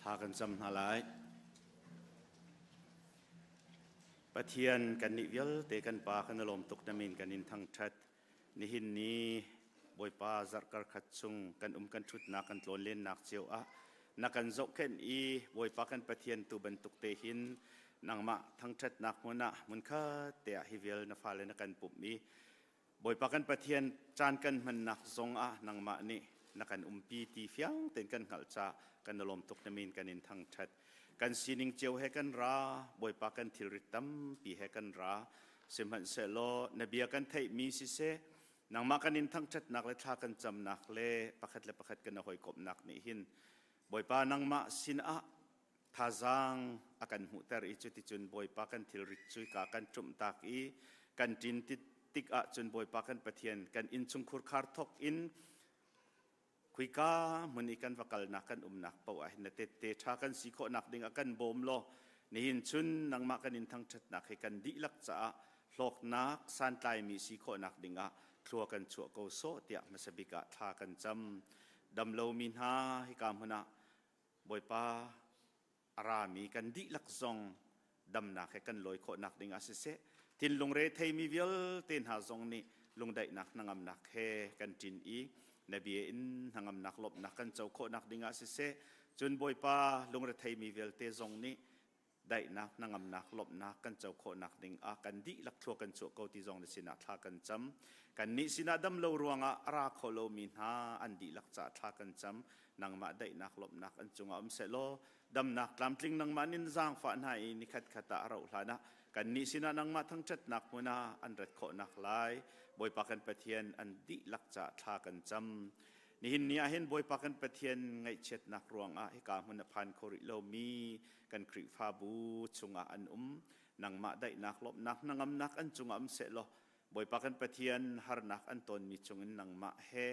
Thla kan cam hna lai. Pathian kan nih vialte kan pa kan lawm tuk na min kan in thangthat. Nihin ni Bawipa zarhkar khat chung kan um kan thutnak kan tlawn lennak cio ah na kan zohkhenh i Bawipa kan Pathian tu bantuk te hin nangmah thangthatnak hmun ah hmunkhat te ah hi vial na fale na kan pumh i Bawipa kan Pathian caan kan hmannak zong ah nangmah nih na kan umpi ti fiang tein kan hngalh ca kan i lawm tuk na min kan in thangthat. Kan sining cio he kan ra, Bawipa kan thilrit tampi he kan ra. Sihmanhsehlaw na bia kan theihmi siseh, nangmah kan in thangthatnak le thla kan camnak le pakhat le pakhat kan i hawikomhnak nih hin Bawipa nangmah sinah thazaang a kan hmuhter i cuticun Bawipa kan thilrit cu ka kan ṭumhtak i kan ṭin tik ahcun Bawipa kan Pathian kan innchungkhur khar thawk in khuika hmun i kan va kalnak kan umnak paoh ah hin na tette ṭha kan si khawhnak ding ah kan bawm law nihin chun nangmah kan in thangṭhatnak he kan dihlak caah hlawknak santlaimi si khawhnak ding ah thlua kan chuah ko sawh tiah hmasa bik ah thla kan cam. Damlomi hna hika hmun ah Bawipa a rami kan dihlak zong damnak he kan lawi khawhnak ding ah siseh, thinlung retheimi vialte hna zong nih lungdaihnak hnangamnak he kan ṭin i na bia in hnangamnak lawmhnak kan co khawhnak ding ah siseh, cun Bawipa lungretheimi vialte zong nih daihnak hnangamnak lawmhnak kan co khawhnak ding ah kan dihlak thlua kan chuah ko ti zong na sinah thla kan cam. Kannih sinah dam lo ruangah a ra kho lomi hna an dihlak caah thla kan cam. Nangmah daihnak lawmhnak an cungah um sehlaw damnak tlamtling nangmah nin zaangfah hna i nikhat khat ah a rauh hlan ah kannih sinah nangmah thangṭhatnak hmun ah an rat khawhnak lai Bawipa kan Pathian an dihlak caah thla kan cam. Nihin ni ah hin Bawipa kan Pathian ngaihchiatnak ruangah hika hmun a phan kho rih lomi kan Khrihfabu chungah an um. Nangmah daihnak lawmhnak hnangamnak an cungah um sehlaw Bawipa kan Pathian harnak an tonmi chungin nangmah he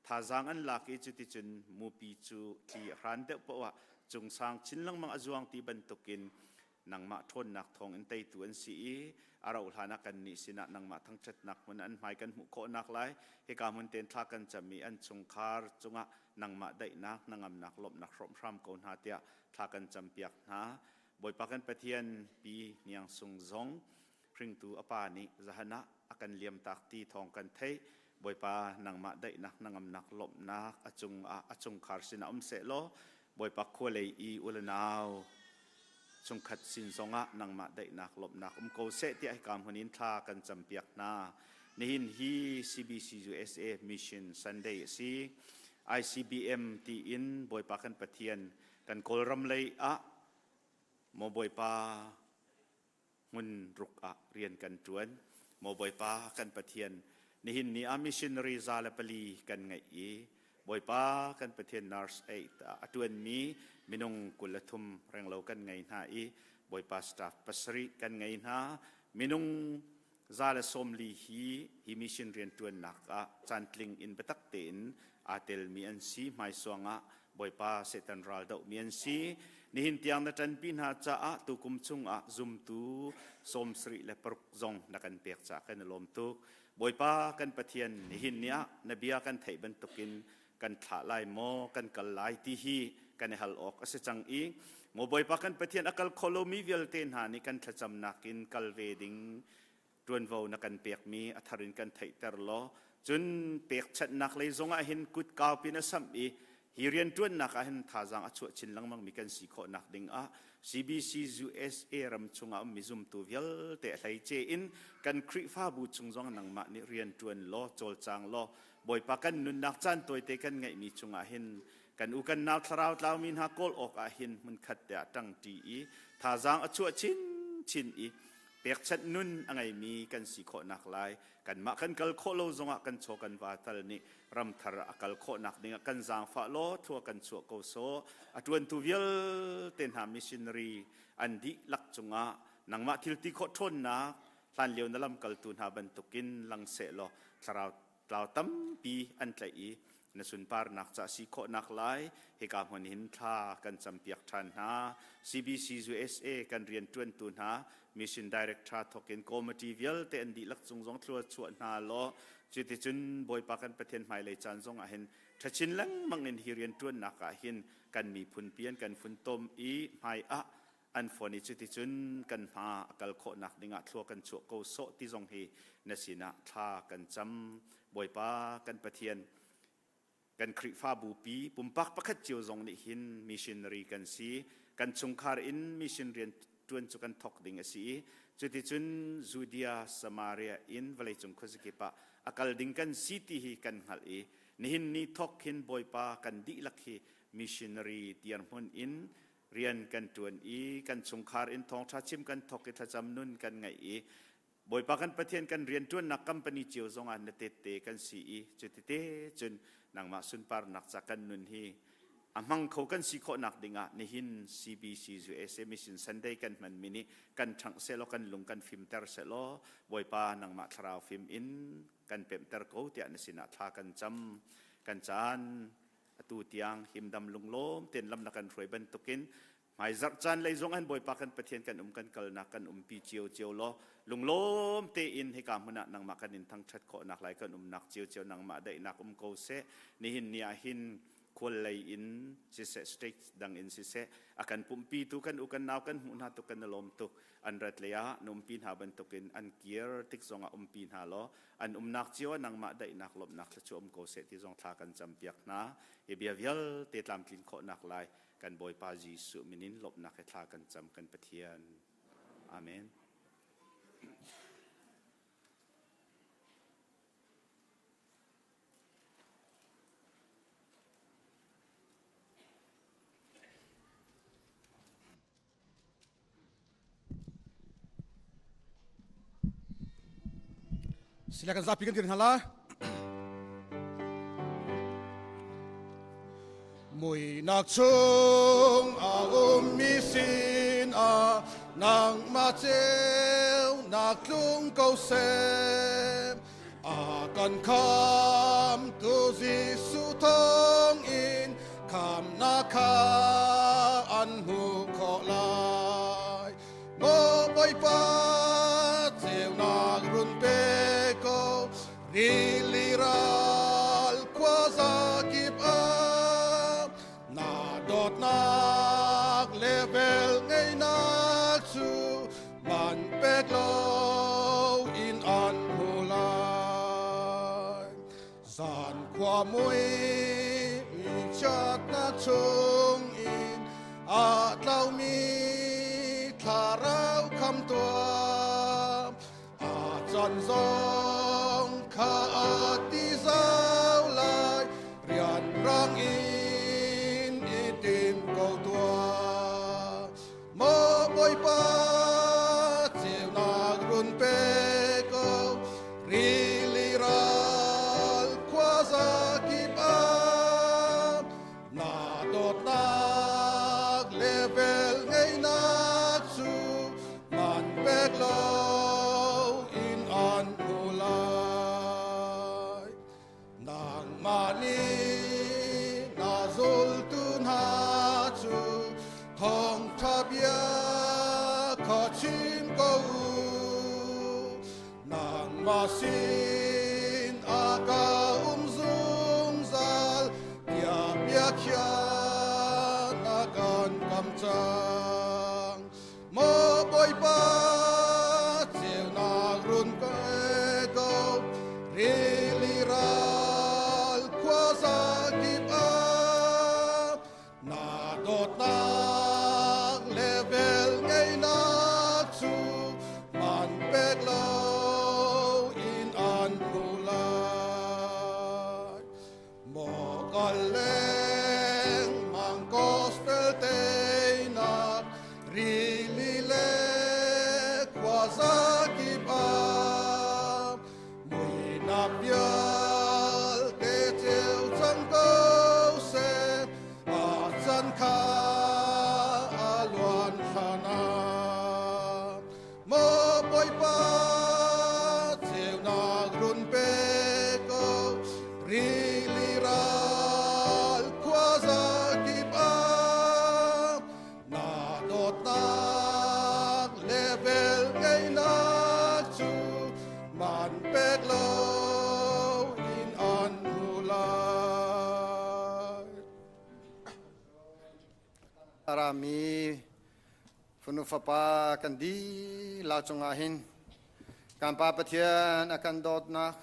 thazaang an lak i cuticun mupi cu thli a hran deuh paoh ah cungsang chin lengmang a zuang ti bantukin nangmah ṭhawnnak thawngin teitu an si i a rauh hlan ah kannih sinah nangmah thangṭhatnak hmun an hmai kan hmuh khawhnak lai hika hmun tein thla kan cam i an chungkhar cungah nangmah daihnak hnangamnak lawmhnak hrawmh hram ko hna tiah thla kan campiak hna. Bawipa kan Pathian pi Hniang Sung zong hringtu a pa nih zahan ah a kan liamtak ti thawng kan theih. Bawipa nangmah daihnak hnangamnak lawmhnak a cungah a chungkhar sinah um sehlaw Bawipa khualei i u le nau chungkhat sin zongah nangmah daihnak lawmhnak um ko seh tiah hika hmun in thla kan campiak hna. Nihin hi CBC USA Mission Sunday a si. ICBM tiin Bawipa kan Pathian kan Kawlram lei ah maw Bawipa hmun ruk ah rian kan ṭuan. Maw Bawipa kan Pathian, nihin ni ah missionary 104 kan ngeih i Bawipa kan Pathian nurse aid ah a ṭuanmi minung 23 renglo kan ngei hna i Bawipa staff 7 kan ngei hna. Minung 140 hi hi mission rianṭuannak ah caantling in biatak tein aa telmi an si. Hmaisuang ah Bawipa Satan ral dohmi an si. Nihin tiang na ṭanpi hna caah tukum chungah zumtu 76 zong na kan pek caah kan i lawm tuk. Bawipa kan Pathian, nihin ni ah na bia kan theih bantukin kan thlah lai maw, kan kal lai ti hi kan i hal awk a si cang i maw Bawipa kan Pathian, a kal kho lomi vialte hna nih kan thlacamnak in kal ve ding ṭuanvo na kan pekmi a thar in kan theihter law, cun pekchanhnak lei zongah hin kut kaupi na samh i hi rianṭuannak ah hin thazaang a chuah chin lengmangmi kan si khawhnak ding ah CBC USA ram chungah ummi zumtu vialte a hleice in kan Khrihfabu chung zong nangmah nih rianṭuan law cawlcang law Bawipa kan nunnak caan tawite kan ngeihmi chungah hin kan u kan nau thlarau tlaumi hna kawl awk ah hin hmunkhat te ah ṭangṭi i thazaang a chuah chinchin i pekchanh nun a ngeimi kan si khawhnak lai kanmah kan kal khawh lo zongah kan chaw kan va tal nih ramthar a kal khawhnak dingah kan zaangfah law thlua kan chuah ko sawh. A ṭuantu vialte hna missionary an dihlak cungah nangmah thil ti khawh ṭhawnnak hlan lio na lamkaltu hna bantukin lang seh law thlarau tlau tampi an tlaih i na sunparnak ca si khawhnak lai hika hmun hin thla kan campiak ṭhan hna. CBC USA kan rianṭuantu hna mission director thokin committee vialte an dihlak cung zong thlua chuah hna law cuticun Bawipa kan Pathian hmailei caan zong ah hin Ṭhachin lengmang in hi rianṭuannak ah hin kan miphun pi an kan funtom i hmai ah an fon i cuticun kan hma a kal khawhnak dingah thlua kan chuah ko sawh ti zong hi na sinah thla kan cam. Bawipa kan Pathian, kan Khrihfabu pi pumpak pakhat cio zong nih hin missionary kan si. Kan chungkhar in mission rian ṭuan cu kan thawk ding a si i cuticun Judea, Samaria in vawleicung khuazakip ah a kal ding kan si ti hi kan hngalh i nihin ni thawk hin Bawipa kan dihlak hi missionary dirhmun in rian kan ṭuan i kan chungkhar in thawngṭha chim kan thawk i thlacam nun kan ngeih i Bawipa kan Pathian kan rianṭuannak company cio zongah na tette kan si i cutite cun nangmah sunparnak ca kan nun hi a hmang kho kan si khawhnak dingah nihin CBC USA Mission Sunday kan hmanmi nih kan ṭhangh sehlaw kan lung kan fimter sehlaw Bawipa nangmah thlarau fim in kan pemhter ko tiah na sinah thla kan cam. Kan caan atu tiang himdam lunglawm tein lam na kan hruai bantukin Hmaizarh caan lei zong an Bawipa kan Pathian kan um kan kalnak kan umpi cio cio law lunglawm tein hika hmun ah nangmah kan in thangṭhat khawhnak lai kan umnak cio cio nangmah daihnak um ko seh. Nihin ni ah hin khual lei in siseh state dang in siseh a kan pumpi tu kan u kan nau kan hmuh hna tuk kan i lawm tuk. An rat lei ah na umpi hna bantukin an kir tik zong ah umpi hna law an umnak cio ah nangmah daihnak lawmhnak thluachuah um ko seh ti zong thla kan campiak hna. Hi bia vialte tlamtlin khawhnak lai Kan Bawipa Jesuh min in lawmhnak he thla kan cam kan Pathian. Amen. Sila kan zapi kan dir hna la. Muinak chung a ummi sin ah nangmah ceunak tlung ko seh. A kan khamtu Jesuh thawngin khamnak kha an hmuh khawh lai. Maw Bawipa, ceunak run pe ko, rili ral khuaza kip ah na dawtnak le velngeihnak cu man pek lo in an hmu lai. Zan khua mui mi chiatnak chung in a tlaumi thlarau kham tuah. A can zong kha a ti zau lai, rianrang in i tim ko tuah. Maw Bawipa, ceunak run pe ko, rili ral khuaza kip ah na dawtnak le velngeihnak cu man pek lo in an hmu lai. Nangmah nih na zultu hna cu thawngṭha bia kha chim ko u. Nangmah sin ah ka um zungzal tiah bia khiah na kan kam cang. Maw Bawipa, ceunak run pe ko, rili ral khuaza kip ah na dawtnak le velngeihnak cu man pek lo in an hmu lai. Maw kal lengmang gospel teinak rili le Rami fanu fapa kan dihlak cungah hin kan Pa Pathian a kan dawtnak,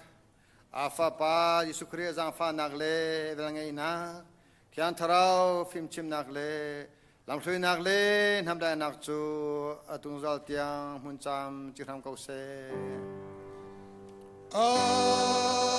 a Fapa Jesuh Khrih zaangfahnak le velngeihnak, Thiang Thlarau fimchimnak le lamhruainak le hnamdainak cu a tungzal tiang hmun cam ci hram ko seh. Amen.